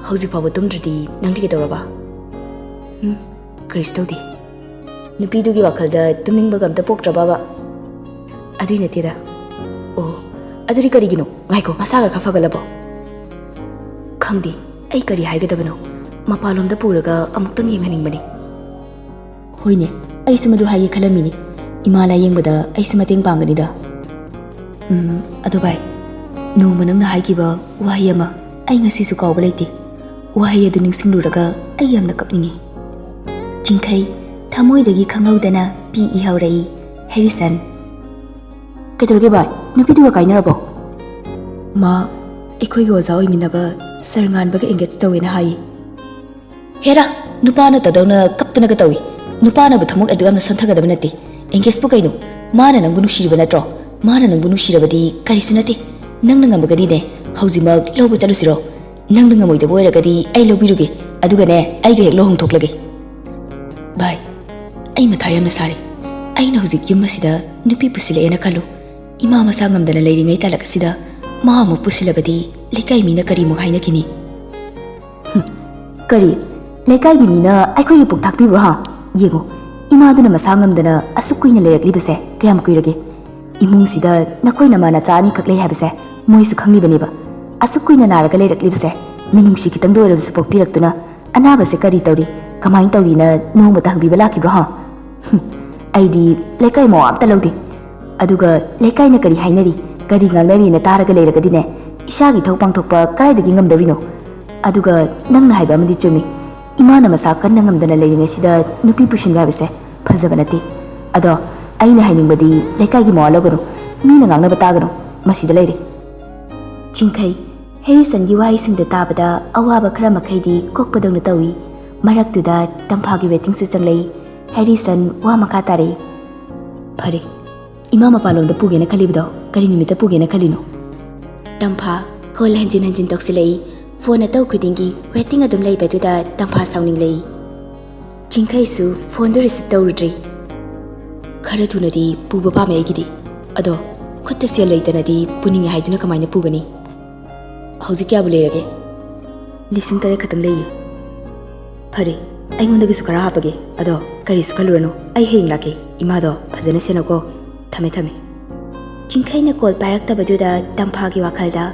"ꯍꯧꯖꯤꯛ ꯐꯥꯎꯕ ꯇꯨꯝꯗ꯭ꯔꯗꯤ ꯅꯪꯗꯤ ꯀꯩꯗꯧꯔꯕ?" "ꯎꯝ, ꯀꯔꯤꯁꯨ ꯇꯧꯗꯦ꯫" "ꯅꯨꯄꯤꯗꯨꯒꯤ ꯋꯥꯈꯜꯗ ꯇꯨꯝꯅꯤꯡꯕꯒ ꯑꯝꯇ ꯄꯣꯛꯇ꯭ꯔꯕꯕ?" "ꯑꯗꯨꯏ ꯅꯠꯇꯦꯗ꯫" "ꯑꯣ, ꯑꯗꯨꯗꯤ ꯀꯔꯤꯒꯤꯅꯣ? ꯉꯥꯏꯈꯣ, ꯃꯁꯥꯒ ꯈꯔ ꯐꯒꯠꯂꯕꯣ?" "ꯈꯪꯗꯦ, ꯑꯩ ꯀꯔꯤ ꯍꯥꯏꯒꯗꯕꯅꯣ꯫ ꯃꯄꯥꯟꯂꯣꯝꯗ ꯄꯨꯔꯒ ꯑꯃꯨꯛꯇꯪ ꯌꯦꯡꯍꯟꯅꯤꯡꯕꯅꯤ꯫" "ꯍꯣꯏꯅꯦ, ꯑꯩꯁꯨ ꯃꯗꯨ ꯍꯥꯏꯒꯦ ꯈꯜꯂꯝꯃꯤꯅꯤ꯫ ꯏꯃꯥ ꯂꯥꯌꯦꯡꯕꯗ ꯑꯩꯁꯨ ꯃꯇꯦꯡ ꯄꯥꯡꯒꯅꯤꯗ꯫" "ꯎꯝ, ꯑꯗꯣ ꯚꯥꯏ, ꯅꯣꯡꯃ ꯅꯪꯅ ꯍꯥꯏꯈꯤꯕ ꯋꯥꯍꯩ ꯑꯃ ꯑꯩ ꯉꯁꯤꯁꯨ ꯀꯥꯎꯕ ꯂꯩꯇꯦ꯫ ꯋꯥꯍꯩ ꯑꯗꯨ ꯅꯤꯡꯁꯤꯡꯂꯨꯔꯒ ꯑꯩ ꯌꯥꯝꯅ ꯀꯞꯅꯤꯡꯉꯤ꯫" ꯆꯤꯡꯈꯩ ꯊꯃꯣꯏꯗꯒꯤ ꯈꯪꯍꯧꯗꯅ ꯄꯤ ꯏꯍꯧꯔꯛꯏ꯫ ꯍꯦꯔꯤꯁꯟ꯫ "ꯀꯩꯗꯧꯔꯒꯦ ꯚꯥꯏ? ꯅꯨꯄꯤꯗꯨꯒ ꯀꯥꯏꯅꯔꯕꯣ?" "ꯃꯥ ꯑꯩꯈꯣꯏꯒꯤ ꯑꯣꯖꯥ ꯑꯣꯏꯃꯤꯟꯅꯕ ꯁꯔ ꯉꯥꯟꯕꯒ engage ꯇꯧꯋꯦꯅ ꯍꯥꯏꯌꯦ꯫" "ꯍꯦꯔꯥ, ꯅꯨꯄꯥꯅ ꯇꯗꯧꯅ ꯀꯞꯇꯅꯒ ꯇꯧꯏ꯫ ꯅꯨꯄꯥꯅꯕꯨ ꯊꯃꯣꯏ ꯑꯗꯨ ꯌꯥꯝꯅ ꯁꯣꯟꯊꯒꯗꯕ ꯅꯠꯇꯦ꯫ Engage ꯄꯨ ꯀꯩꯅꯣ? ꯃꯥꯅ ꯅꯪꯕꯨ ꯅꯨꯡꯁꯤꯔꯤꯕ ꯅꯠꯇ꯭ꯔꯣ? ꯃꯥꯅ ꯅꯪꯕꯨ ꯅꯨꯡꯁꯤꯔꯕꯗꯤ ꯀꯔꯤꯁꯨ ꯅꯠꯇꯦ꯫ ꯅꯪꯅ ꯉꯝꯃꯒꯗꯤꯅꯦ, ꯍꯧꯖꯤꯛꯃꯛ ꯂꯧꯕ ꯆꯠꯂꯨꯁꯤꯔꯣ? ꯅꯪꯅ ꯉꯝꯃꯣꯏꯗꯕ ꯑꯣꯏꯔꯒꯗꯤ ꯑꯩ ꯂꯧꯕꯤꯔꯨꯒꯦ, ꯑꯗꯨꯒꯅꯦ, ꯑꯩꯒ ꯍꯦꯛ ꯂꯨꯍꯣꯡꯊꯣꯛꯂꯒꯦ꯫" "ꯚꯥꯏ, ꯑꯩ ꯃꯊꯥ ꯌꯥꯝꯅ ꯁꯥꯔꯦ꯫ ꯑꯩꯅ ꯍꯧꯖꯤꯛ ꯌꯨꯝ ꯑꯁꯤꯗ ꯅꯨꯄꯤ ꯄꯨꯁꯤꯜꯂꯛꯑꯦꯅ ꯈꯜꯂꯨ꯫ ꯏꯃꯥ ꯃꯁꯥ ꯉꯝꯗꯅ ꯂꯩꯔꯤꯉꯩ ꯇꯥꯂꯛ ꯑꯁꯤꯗ ꯃꯥ ꯑꯃꯨꯛ ꯄꯨꯁꯤꯜꯂꯕꯗꯤ ꯂꯩꯀꯥꯏ ꯃꯤꯅ ꯀꯔꯤꯃꯨꯛ ꯍꯥꯏꯅꯈꯤꯅꯤ?" "ꯍꯨꯝ, ꯀꯔꯤ? ꯂꯩꯀꯥꯏꯒꯤ ꯃꯤꯅ ꯑꯩꯈꯣꯏꯒꯤ ꯄꯨꯛ ꯊꯥꯛꯄꯤꯕ꯭ꯔꯣ ꯍꯥ? ꯌꯦꯡꯉꯨ, ꯏꯃꯥꯗꯨꯅ ꯃꯁꯥ ꯉꯝꯗꯅ ꯑꯁꯨꯛ ꯀꯨꯏꯅ ꯂꯩꯔꯛꯂꯤꯕꯁꯦ ꯀꯌꯥꯝ ꯀꯨꯏꯔꯒꯦ? ꯏꯃꯨꯡꯁꯤꯗ ꯅꯈꯣꯏ ꯅꯃꯥ ꯅꯆꯥ ꯑꯅꯤꯈꯛ ꯂꯩ ꯍꯥꯏꯕꯁꯦ ꯃꯣꯏꯁꯨ ꯈꯪꯂꯤꯕꯅꯦꯕ꯫ ꯑꯁꯨꯛ ꯀꯨꯏꯅ ꯅꯥꯔꯒ ꯂꯩꯔꯛꯂꯤꯕꯁꯦ ꯃꯤꯅꯨꯡꯁꯤ ꯈꯤꯇꯪꯗ ꯑꯣꯏꯔꯕꯁꯨ ꯄꯣꯛꯄꯤꯔꯛꯇꯨꯅ ꯑꯅꯥꯕꯁꯦ ꯀꯔꯤ ꯇꯧꯔꯤ, ꯀꯃꯥꯏꯅ ꯇꯧꯔꯤꯅ ꯅꯣꯡꯃꯇ ꯍꯪꯕꯤꯕ ꯂꯥꯛꯈꯤꯕ꯭ꯔꯣ ꯍꯥ? ꯍꯨꯝ, ꯑꯩꯗꯤ ꯂꯩꯀꯥꯏ ꯃꯋꯥ ꯑꯝꯇ ꯂꯧꯗꯦ꯫ ꯑꯗꯨꯒ ꯂꯩꯀꯥꯏꯅ ꯀꯔꯤ ꯍꯥꯏꯅꯔꯤ, ꯀꯔꯤ ꯉꯥꯡꯅꯔꯤꯅ ꯇꯥꯔꯒ ꯂꯩꯔꯒꯗꯤꯅꯦ, ꯏꯁꯥꯒꯤ ꯏꯊꯧ ꯄꯥꯡꯊꯣꯛꯄ ꯀꯗꯥꯏꯗꯒꯤ ꯉꯝꯗꯧꯔꯤꯅꯣ? ꯑꯗꯨꯒ ꯅꯪꯅ ꯍꯥꯏꯕ ꯑꯃꯗꯤ ꯆꯨꯝꯃꯤ꯫ ꯏꯃꯥꯅ ꯃꯁꯥ ꯀꯟꯅ ꯉꯝꯗꯅ ꯂꯩꯔꯤꯉꯩꯁꯤꯗ ꯅꯨꯄꯤ ꯄꯨꯁꯤꯟꯕ ꯍꯥꯏꯕꯁꯦ ꯐꯖꯕ ꯅꯠꯇꯦ꯫ ꯑꯗꯣ ꯑꯩꯅ ꯍꯥꯏꯅꯤꯡꯕꯗꯤ, ꯂꯩꯀꯥꯏꯒꯤ ꯃꯋꯥ ꯂꯧꯒꯅꯨ, ꯃꯤꯅ ꯉꯥꯡꯅꯕ ꯇꯥꯒꯅꯨ, ꯃꯁꯤꯗ ꯂꯩꯔꯦ꯫ ꯆꯤꯡꯈꯩ, ꯍꯦꯔꯤꯁꯟꯒꯤ ꯋꯥꯍꯩꯁꯤꯡꯗꯨ ꯇꯥꯕꯗ ꯑꯋꯥꯕ ꯈꯔ ꯃꯈꯩꯗꯤ ꯀꯣꯛꯄꯗꯧꯅ ꯇꯧꯏ꯫ ꯃꯔꯛꯇꯨꯗ ꯇꯝꯐꯥꯒꯤ ꯋꯦꯇꯤꯡꯁꯨ ꯆꯪꯂꯛꯏ꯫ ꯍꯦꯔꯤꯁꯟ ꯋꯥ ꯃꯈꯥ ꯇꯥꯔꯛꯏ꯫ ꯐꯔꯦ, ꯏꯃꯥ ꯃꯄꯥꯟꯂꯣꯝꯗ ꯄꯨꯒꯦꯅ ꯈꯜꯂꯤꯕꯗꯣ ꯀꯔꯤ ꯅꯨꯃꯤꯠꯇ ꯄꯨꯒꯦꯅ ꯈꯜꯂꯤꯅꯣ? ꯇꯝꯐꯥ ꯀꯣꯜ ꯍꯟꯖꯤꯟ ꯍꯟꯖꯤꯟ ꯇꯧꯁꯤꯜꯂꯛꯏ꯫ ꯐꯣꯟ ꯑꯇꯧ ꯈꯨꯗꯤꯡꯒꯤ ꯋꯦꯇꯤꯡ ꯑꯗꯨꯝ ꯂꯩꯕꯗꯨꯗ ꯇꯝꯐꯥ ꯁꯥꯎꯅꯤꯡꯂꯛꯏ꯫ ꯆꯤꯡꯈꯩꯁꯨ ꯐꯣꯟꯗꯨ ꯔꯤꯁꯤꯞ ꯇꯧꯔꯨꯗ꯭ꯔꯤ꯫ ꯈꯔ ꯊꯨꯅꯗꯤ ꯄꯨꯕ ꯄꯥꯝꯃꯦ ꯑꯩꯒꯤꯗꯤ꯫ ꯑꯗꯣ ꯈꯨꯠꯇ ꯁꯦꯜ ꯂꯩꯇꯅꯗꯤ ꯄꯨꯅꯤꯡꯉꯦ ꯍꯥꯏꯗꯨꯅ ꯀꯃꯥꯏꯅ ꯄꯨꯒꯅꯤ? ꯍꯧꯖꯤꯛ ꯀꯌꯥꯕꯨ ꯂꯩꯔꯒꯦ? ꯂꯤꯁꯤꯡ ꯇꯔꯦꯠ ꯈꯛꯇꯪ ꯂꯩꯌꯦ꯫ ꯐꯔꯦ, ꯑꯩꯉꯣꯟꯗꯒꯤꯁꯨ ꯈꯔ ꯍꯥꯞꯄꯒꯦ꯫ ꯑꯗꯣ ꯀꯔꯤꯁꯨ ꯈꯜꯂꯨꯔꯅꯨ, ꯑꯩ ꯍꯌꯦꯡ ꯂꯥꯛꯀꯦ꯫ ꯏꯃꯥꯗꯣ ꯐꯖꯅ ꯁꯦꯟꯅꯧꯀꯣ꯫ ꯊꯝꯃꯦ, ꯊꯝꯃꯦ꯫ ꯆꯤꯡꯈꯩꯅ ꯀꯣꯜ ꯄꯥꯏꯔꯛꯇꯕꯗꯨꯗ ꯇꯝꯐꯥꯒꯤ ꯋꯥꯈꯜꯗ,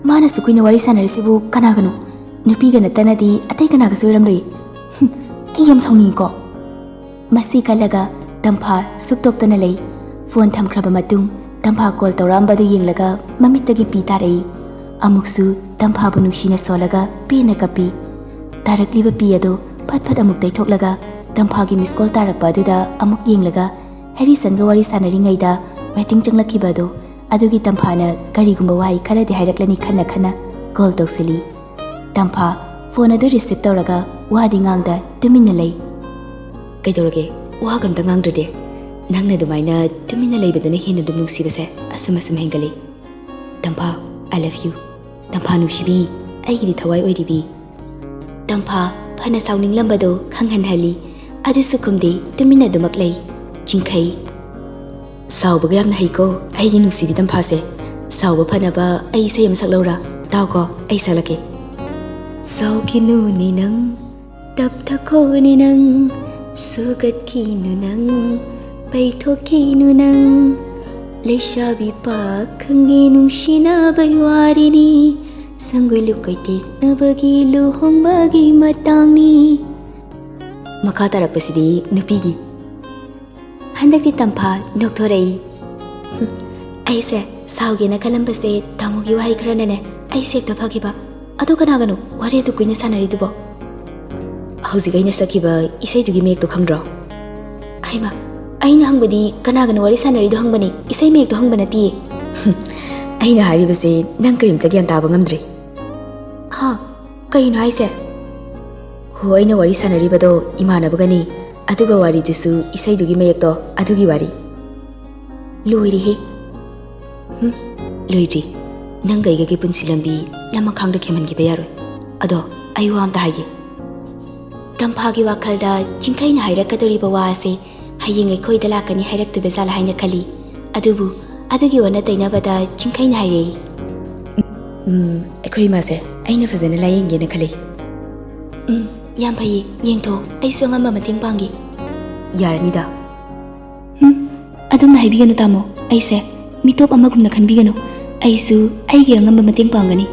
"ꯃꯥꯅꯁꯨ ꯀꯨꯏꯅ ꯋꯥꯔꯤ ꯁꯥꯟꯅꯔꯤꯁꯤꯕꯨ ꯀꯅꯥꯒꯅꯣ? ꯅꯨꯄꯤꯒ ꯅꯠꯇꯅꯗꯤ ꯑꯇꯩ ꯀꯅꯥꯒꯁꯨ ꯑꯣꯏꯔꯝꯂꯣꯏ꯫ ꯍꯨꯝ, ꯑꯩ ꯌꯥꯝ ꯁꯥꯎꯅꯤꯡꯉꯤꯀꯣ꯫" ꯃꯁꯤ ꯈꯜꯂꯒ ꯇꯝꯐꯥ ꯁꯨꯛꯇꯣꯛꯇꯅ ꯂꯩ꯫ ꯐꯣꯟ ꯊꯝꯈ꯭ꯔꯕ ꯃꯇꯨꯡ ꯇꯝꯐꯥ ꯀꯣꯜ ꯇꯧꯔꯛꯑꯝꯕꯗꯨ ꯌꯦꯡꯂꯒ ꯃꯃꯤꯠꯇꯒꯤ ꯄꯤ ꯇꯥꯔꯛꯏ꯫ ꯑꯃꯨꯛꯁꯨ ꯇꯝꯐꯥꯕꯨ ꯅꯨꯡꯁꯤꯅ ꯁꯣꯜꯂꯒ ꯄꯦꯟꯅ ꯀꯞꯄꯤ꯫ ꯇꯥꯔꯛꯂꯤꯕ ꯄꯤ ꯑꯗꯨ ꯐꯠ ꯐꯠ ꯑꯃꯨꯛ ꯇꯩꯊꯣꯛꯂꯒ ꯇꯝꯐꯥꯒꯤ ꯃꯤꯁ ꯀꯣꯜ ꯇꯥꯔꯛꯄ ꯑꯗꯨꯗ ꯑꯃꯨꯛ ꯌꯦꯡꯂꯒ ꯍꯦꯔꯤꯁꯟꯒ ꯋꯥꯔꯤ ꯁꯥꯟꯅꯔꯤꯉꯩꯗ ꯋꯦꯇꯤꯡ ꯆꯪꯂꯛꯈꯤꯕ ꯑꯗꯨ, ꯑꯗꯨꯒꯤ ꯇꯝꯐꯥꯅ ꯀꯔꯤꯒꯨꯝꯕ ꯋꯥꯍꯩ ꯈꯔꯗꯤ ꯍꯥꯏꯔꯛꯂꯅꯤ ꯈꯟꯅ ꯈꯟꯅ ꯀꯣꯜ ꯇꯧꯁꯤꯜꯂꯤ꯫ ꯇꯝꯐꯥ ꯐꯣꯟ ꯑꯗꯨ ꯔꯤꯁꯤꯞ ꯇꯧꯔꯒ ꯋꯥꯗꯤ ꯉꯥꯡꯗ ꯇꯨꯃꯤꯟꯅ ꯂꯩ꯫ "ꯀꯩꯗꯧꯔꯒꯦ? ꯋꯥꯒ ꯑꯝꯇ ꯉꯥꯡꯗ꯭ꯔꯗꯤ?" "ꯅꯪꯅ ꯑꯗꯨꯃꯥꯏꯅ ꯇꯨꯃꯤꯟꯅ ꯂꯩꯕꯗꯨꯅ ꯍꯦꯟꯅ ꯑꯗꯨꯝ ꯅꯨꯡꯁꯤꯕꯁꯦ ꯑꯁꯨꯝ ꯑꯁꯨꯝ ꯍꯦꯟꯒꯠꯂꯤ꯫ ꯇꯝꯐꯥ, I love you꯫ ꯇꯝꯐꯥ ꯅꯨꯡꯁꯤꯕꯤ, ꯑꯩꯒꯤꯗꯤ ꯊꯋꯥꯏ ꯑꯣꯏꯔꯤꯕꯤ꯫" ꯇꯝꯐꯥ ꯐꯅ ꯁꯥꯎꯅꯤꯡꯂꯝꯕꯗꯨ ꯈꯪꯍꯟꯍꯜꯂꯤ꯫ ꯑꯗꯨꯁꯨ ꯈꯨꯝꯗꯦ, ꯇꯨꯃꯤꯟꯅ ꯑꯗꯨꯃꯛ ꯂꯩ꯫ ꯆꯤꯡꯈꯩ, "ꯁꯥꯎꯕꯒ ꯌꯥꯝꯅ ꯍꯩꯀꯣ ꯑꯩꯒꯤ ꯅꯨꯡꯁꯤꯕꯤ ꯇꯝꯐꯥꯁꯦ꯫ ꯁꯥꯎꯕ ꯐꯅꯕ ꯑꯩ ꯏꯁꯩ ꯑꯃ ꯁꯛꯂꯧꯔꯥ? ꯇꯥꯎꯀꯣ, ꯑꯩ ꯁꯛꯂꯛꯀꯦ꯫" "ꯁꯥꯎꯈꯤꯅꯨꯅꯦ ꯅꯪ, ꯇꯞꯊꯈꯣꯅꯦ ꯅꯪ, ꯁꯨꯒꯠꯈꯤꯅꯨ ꯅꯪ, ꯄꯩꯊꯣꯛꯈꯤꯅꯨ ꯅꯪ꯫ ꯂꯩꯁꯥꯕꯤ ꯄꯥꯈꯪꯒꯤ ꯅꯨꯡꯁꯤꯅꯕꯩ ꯋꯥꯔꯤꯅꯤ, ꯁꯪꯒꯣꯏ ꯂꯨꯀꯣꯏ ꯇꯦꯛꯅꯕꯒꯤ ꯂꯨꯍꯣꯡꯕꯒꯤ ꯃꯇꯥꯡꯅꯤ꯫" ꯃꯈꯥ ꯇꯥꯔꯛꯄꯁꯤꯗꯤ ꯅꯨꯄꯤꯒꯤ꯫ ꯍꯟꯗꯛꯇꯤ ꯇꯝꯐꯥ ꯅꯣꯛꯊꯣꯔꯛꯏ꯫ "ꯑꯩꯁꯦ ꯁꯥꯎꯒꯦꯅ ꯈꯜꯂꯝꯕꯁꯦ ꯇꯥꯃꯣꯒꯤ ꯋꯥꯍꯩ ꯈꯔꯅꯅꯦ ꯑꯩꯁꯦ ꯍꯦꯛꯇ ꯐꯈꯤꯕ꯫ ꯑꯗꯣ ꯀꯅꯥꯒꯅꯣ ꯋꯥꯔꯤ ꯑꯗꯨ ꯀꯨꯏꯅ ꯁꯥꯟꯅꯔꯤꯗꯨꯕꯣ?" ꯍꯧꯖꯤꯛ ꯑꯩꯅ ꯁꯛꯈꯤꯕ ꯏꯁꯩꯗꯨꯒꯤ ꯃꯌꯦꯛꯇꯣ ꯈꯪꯗ꯭ꯔꯣ? ꯑꯩꯃ, ꯑꯩꯅ ꯍꯪꯕꯗꯤ ꯀꯅꯥꯒꯅꯣ ꯋꯥꯔꯤ ꯁꯥꯟꯅꯔꯤꯗꯣ ꯍꯪꯕꯅꯦ, ꯏꯁꯩ ꯃꯌꯦꯛꯇꯣ ꯍꯪꯕ ꯅꯠꯇꯤꯌꯦ꯫ ꯑꯩꯅ ꯍꯥꯏꯔꯤꯕꯁꯦ ꯅꯪ ꯀꯔꯤꯝꯇ ꯒ꯭ꯌꯥꯟ ꯇꯥꯕ ꯉꯝꯗ꯭ꯔꯤ꯫ ꯍꯥ? ꯀꯩꯅꯣ ꯍꯥꯏꯁꯦ? ꯍꯣ, ꯑꯩꯅ ꯋꯥꯔꯤ ꯁꯥꯟꯅꯔꯤꯕꯗꯣ ꯏꯃꯥꯟꯅꯕꯒꯅꯤ, ꯑꯗꯨꯒ ꯋꯥꯔꯤꯗꯨꯁꯨ ꯏꯁꯩꯗꯨꯒꯤ ꯃꯌꯦꯛꯇꯣ ꯑꯗꯨꯒꯤ ꯋꯥꯔꯤ꯫ ꯂꯣꯏꯔꯦꯍꯦ꯫ ꯍꯨꯝ, ꯂꯣꯏꯗ꯭ꯔꯤ꯫ ꯅꯪꯒ ꯑꯩꯒꯒꯤ ꯄꯨꯟꯁꯤ ꯂꯝꯕꯤ ꯂꯃꯈꯥꯡꯗ ꯈꯦꯝꯍꯟꯈꯤꯕ ꯌꯥꯔꯣꯏ꯫ ꯑꯗꯣ ꯑꯩ ꯋꯥ ꯑꯝꯇ ꯍꯥꯏꯒꯦ꯫ ꯇꯝꯐꯥꯒꯤ ꯋꯥꯈꯜꯗ ꯆꯤꯡꯈꯩꯅ ꯍꯥꯏꯔꯛꯀꯗꯧꯔꯤꯕ ꯋꯥ ꯑꯁꯦ ꯍꯌꯦꯡ ꯑꯩꯈꯣꯏꯗ ꯂꯥꯛꯀꯅꯤ ꯍꯥꯏꯔꯛꯇꯣꯏꯕ ꯖꯥꯠꯂ ꯍꯥꯏꯅ ꯈꯜꯂꯤ꯫ ꯑꯗꯨꯕꯨ ꯑꯗꯨꯒꯤ ꯑꯣꯟꯅ ꯇꯩꯅꯕꯗ ꯆꯤꯡꯈꯩꯅ ꯍꯥꯏꯔꯛꯏ꯫ ꯎꯝ, ꯑꯩꯈꯣꯏ ꯏꯃꯥꯁꯦ ꯑꯩꯅ ꯐꯖꯅ ꯂꯥꯌꯦꯡꯒꯦꯅ ꯈꯜꯂꯤ꯫ ꯎꯝ, ꯌꯥꯝ ꯐꯩꯌꯦ, ꯌꯦꯡꯊꯣꯛꯑꯣ, ꯑꯩꯁꯨ ꯑꯉꯝꯕ ꯃꯇꯦꯡ ꯄꯥꯡꯒꯦ꯫ ꯌꯥꯔꯅꯤꯗ꯫ ꯎꯝ, ꯑꯗꯨꯝꯅ ꯍꯥꯏꯕꯤꯒꯅꯨ ꯇꯥꯃꯣ, ꯑꯩꯁꯦ ꯃꯤꯇꯣꯞ ꯑꯃꯒꯨꯝꯅ ꯈꯟꯕꯤꯒꯅꯨ, ꯑꯩꯁꯨ ꯑꯩꯒꯤ ꯑꯉꯝꯕ ꯃꯇꯦꯡ ꯄꯥꯡꯒꯅꯤ꯫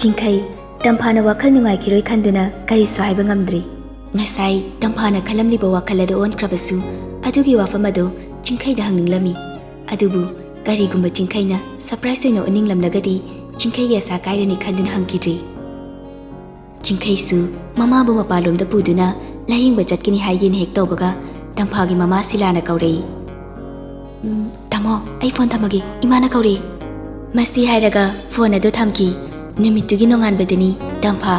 ꯆꯤꯡꯈꯩ, ꯇꯝꯐꯥꯅ ꯋꯥꯈꯜ ꯅꯨꯡꯉꯥꯏꯈꯤꯔꯣꯏ ꯈꯟꯗꯨꯅ ꯀꯔꯤꯁꯨ ꯍꯥꯏꯕ ꯉꯝꯗ꯭ꯔꯤ꯫ ꯉꯁꯥꯏ ꯇꯝꯐꯥꯅ ꯈꯜꯂꯝꯂꯤꯕ ꯋꯥꯈꯜ ꯑꯗꯨ ꯑꯣꯟꯈ꯭ꯔꯕꯁꯨ ꯑꯗꯨꯒꯤ ꯋꯥꯐꯝ ꯑꯗꯨ ꯆꯤꯡꯈꯩꯗ ꯍꯪꯅꯤꯡꯂꯝꯃꯤ꯫ ꯑꯗꯨꯕꯨ ꯀꯔꯤꯒꯨꯝꯕ ꯆꯤꯡꯈꯩꯅ surprise ꯑꯣꯏꯅ ꯎꯠꯅꯤꯡꯂꯝꯂꯒꯗꯤ ꯆꯤꯡꯈꯩꯒꯤ ꯑꯁꯥ ꯀꯥꯏꯔꯅꯤ ꯈꯟꯗꯨꯅ ꯍꯪꯈꯤꯗ꯭ꯔꯤ꯫ ꯆꯤꯡꯈꯩꯁꯨ ꯃꯃꯥꯕꯨ ꯃꯄꯥꯟꯂꯣꯝꯗ ꯄꯨꯗꯨꯅ ꯂꯥꯌꯦꯡꯕ ꯆꯠꯀꯅꯤ ꯍꯥꯏꯒꯦꯅ ꯍꯦꯛ ꯇꯧꯕꯒ ꯇꯝꯐꯥꯒꯤ ꯃꯃꯥ ꯁꯤꯂꯥꯅ ꯀꯧꯔꯛꯏ꯫ "ꯎꯝ, ꯇꯥꯃꯣ, ꯑꯩ ꯐꯣꯟ ꯊꯝꯃꯒꯦ, ꯏꯃꯥꯅ ꯀꯧꯔꯛꯏ꯫" ꯃꯁꯤ ꯍꯥꯏꯔꯒ ꯐꯣꯟ ꯑꯗꯨ ꯊꯝꯈꯤ꯫ ꯅꯨꯃꯤꯠꯇꯨꯒꯤ ꯅꯣꯡꯉꯥꯟꯕꯗꯅꯤ ꯇꯝꯐꯥ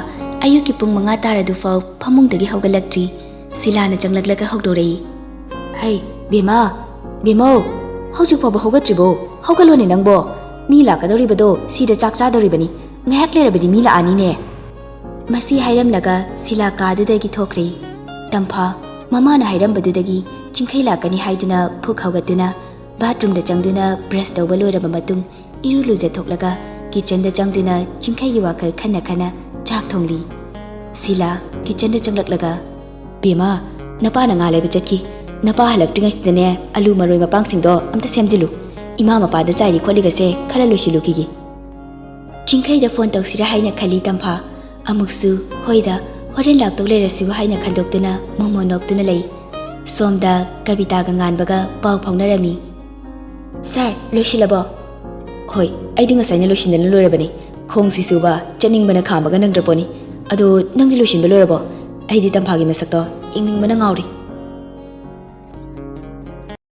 ꯑꯌꯨꯛꯀꯤ ꯄꯨꯡ ꯃꯉꯥ ꯇꯥꯔꯗꯨꯐꯥꯎ ꯐꯃꯨꯡꯗꯒꯤ ꯍꯧꯒꯠꯂꯛꯇ꯭ꯔꯤ꯫ ꯁꯤꯂꯥꯅ ꯆꯪꯂꯛꯂꯒ ꯍꯧꯗꯣꯔꯛꯏ꯫ "ꯍꯩ, ꯕꯦꯝꯃ, ꯕꯦꯝꯃꯧ, ꯍꯧꯖꯤꯛ ꯐꯥꯎꯕ ꯍꯧꯒꯠꯇ꯭ꯔꯤꯕꯣ? ꯍꯧꯒꯠꯂꯣꯅꯦ ꯅꯪꯕꯣ꯫ ꯃꯤ ꯂꯥꯛꯀꯗꯧꯔꯤꯕꯗꯣ ꯁꯤꯗ ꯆꯥꯛ ꯆꯥꯗꯧꯔꯤꯕꯅꯤ꯫ ꯉꯥꯏꯍꯥꯛ ꯂꯩꯔꯕꯗꯤ ꯃꯤ ꯂꯥꯛꯑꯅꯤꯅꯦ꯫" ꯃꯁꯤ ꯍꯥꯏꯔꯝꯂꯒ ꯁꯤꯂꯥ ꯀꯥꯗꯨꯗꯒꯤ ꯊꯣꯛꯈ꯭ꯔꯦ꯫ ꯇꯝꯐꯥ ꯃꯃꯥꯅ ꯍꯥꯏꯔꯝꯕꯗꯨꯗꯒꯤ ꯆꯤꯡꯈꯩ ꯂꯥꯛꯀꯅꯤ ꯍꯥꯏꯗꯨꯅ ꯐꯨꯛ ꯍꯧꯒꯠꯇꯨꯅ bathroomꯗ ꯆꯪꯗꯨꯅ brush ꯇꯧꯕ ꯂꯣꯏꯔꯕ ꯃꯇꯨꯡ ꯏꯔꯨ ꯂꯨꯖꯊꯣꯛꯂꯒ kitchenꯗ ꯆꯪꯗꯨꯅ ꯆꯤꯡꯈꯩꯒꯤ ꯋꯥꯈꯜ ꯈꯟꯅ ꯈꯟꯅ ꯆꯥꯛ ꯊꯣꯡꯂꯤ꯫ ꯁꯤꯂꯥ kitchenꯗ ꯆꯪꯂꯛꯂꯒ, "ꯕꯦꯝꯃ, ꯅꯄꯥꯅ ꯉꯥ ꯂꯩꯕ ꯆꯠꯈꯤ꯫ ꯅꯄꯥ ꯍꯜꯂꯛꯇ꯭ꯔꯤꯉꯩꯁꯤꯗꯅꯦ ꯑꯂꯨ ꯃꯔꯣꯏ ꯃꯄꯥꯡꯁꯤꯡꯗꯣ ꯑꯝꯇ ꯁꯦꯝꯖꯤꯜꯂꯨ꯫ ꯏꯃꯥ ꯃꯄꯥꯟꯗ ꯆꯥꯏꯔꯤ ꯈꯣꯠꯂꯤꯒꯁꯦ ꯈꯔ ꯂꯣꯏꯁꯤꯜꯂꯨꯈꯤꯒꯦ꯫" ꯆꯤꯡꯈꯩꯗ ꯐꯣꯟ ꯇꯧꯁꯤꯔꯥ ꯍꯥꯏꯅ ꯈꯜꯂꯤ ꯇꯝꯐꯥ꯫ ꯑꯃꯨꯛꯁꯨ ꯍꯣꯏꯗ ꯍꯣꯔꯦꯟ ꯂꯥꯛꯇꯧ ꯂꯩꯔꯁꯨ ꯍꯥꯏꯅ ꯈꯟꯗꯣꯛꯇꯨꯅ ꯃꯣꯃꯣ ꯅꯣꯛꯇꯨꯅ ꯂꯩ꯫ ꯁꯣꯝꯗ ꯀꯕꯤꯇꯥꯒ ꯉꯥꯟꯕꯒ ꯄꯥꯎ ꯐꯥꯎꯅꯔꯝꯃꯤ꯫ "ꯁꯥꯔ, ꯂꯣꯏꯁꯤꯜꯂꯕꯣ?" "ꯍꯣꯏ, ꯑꯩꯗꯤ ꯉꯁꯥꯏꯅ ꯂꯣꯏꯁꯤꯟꯗꯅ ꯂꯣꯏꯔꯕꯅꯤ꯫ ꯈꯣꯡꯁꯤ ꯁꯨꯕ, ꯆꯠꯅꯤꯡꯕꯅ ꯈꯥꯝꯕꯒ ꯅꯪꯗ꯭ꯔꯄꯣꯠꯅꯤ꯫ ꯑꯗꯣ ꯅꯪꯗꯤ ꯂꯣꯏꯁꯤꯟꯕ ꯂꯣꯏꯔꯕꯣ?" ꯑꯩꯗꯤ ꯇꯝꯐꯥꯒꯤ ꯃꯁꯛꯇꯣ ꯌꯦꯡꯅꯤꯡꯕꯅ ꯉꯥꯎꯔꯤ꯫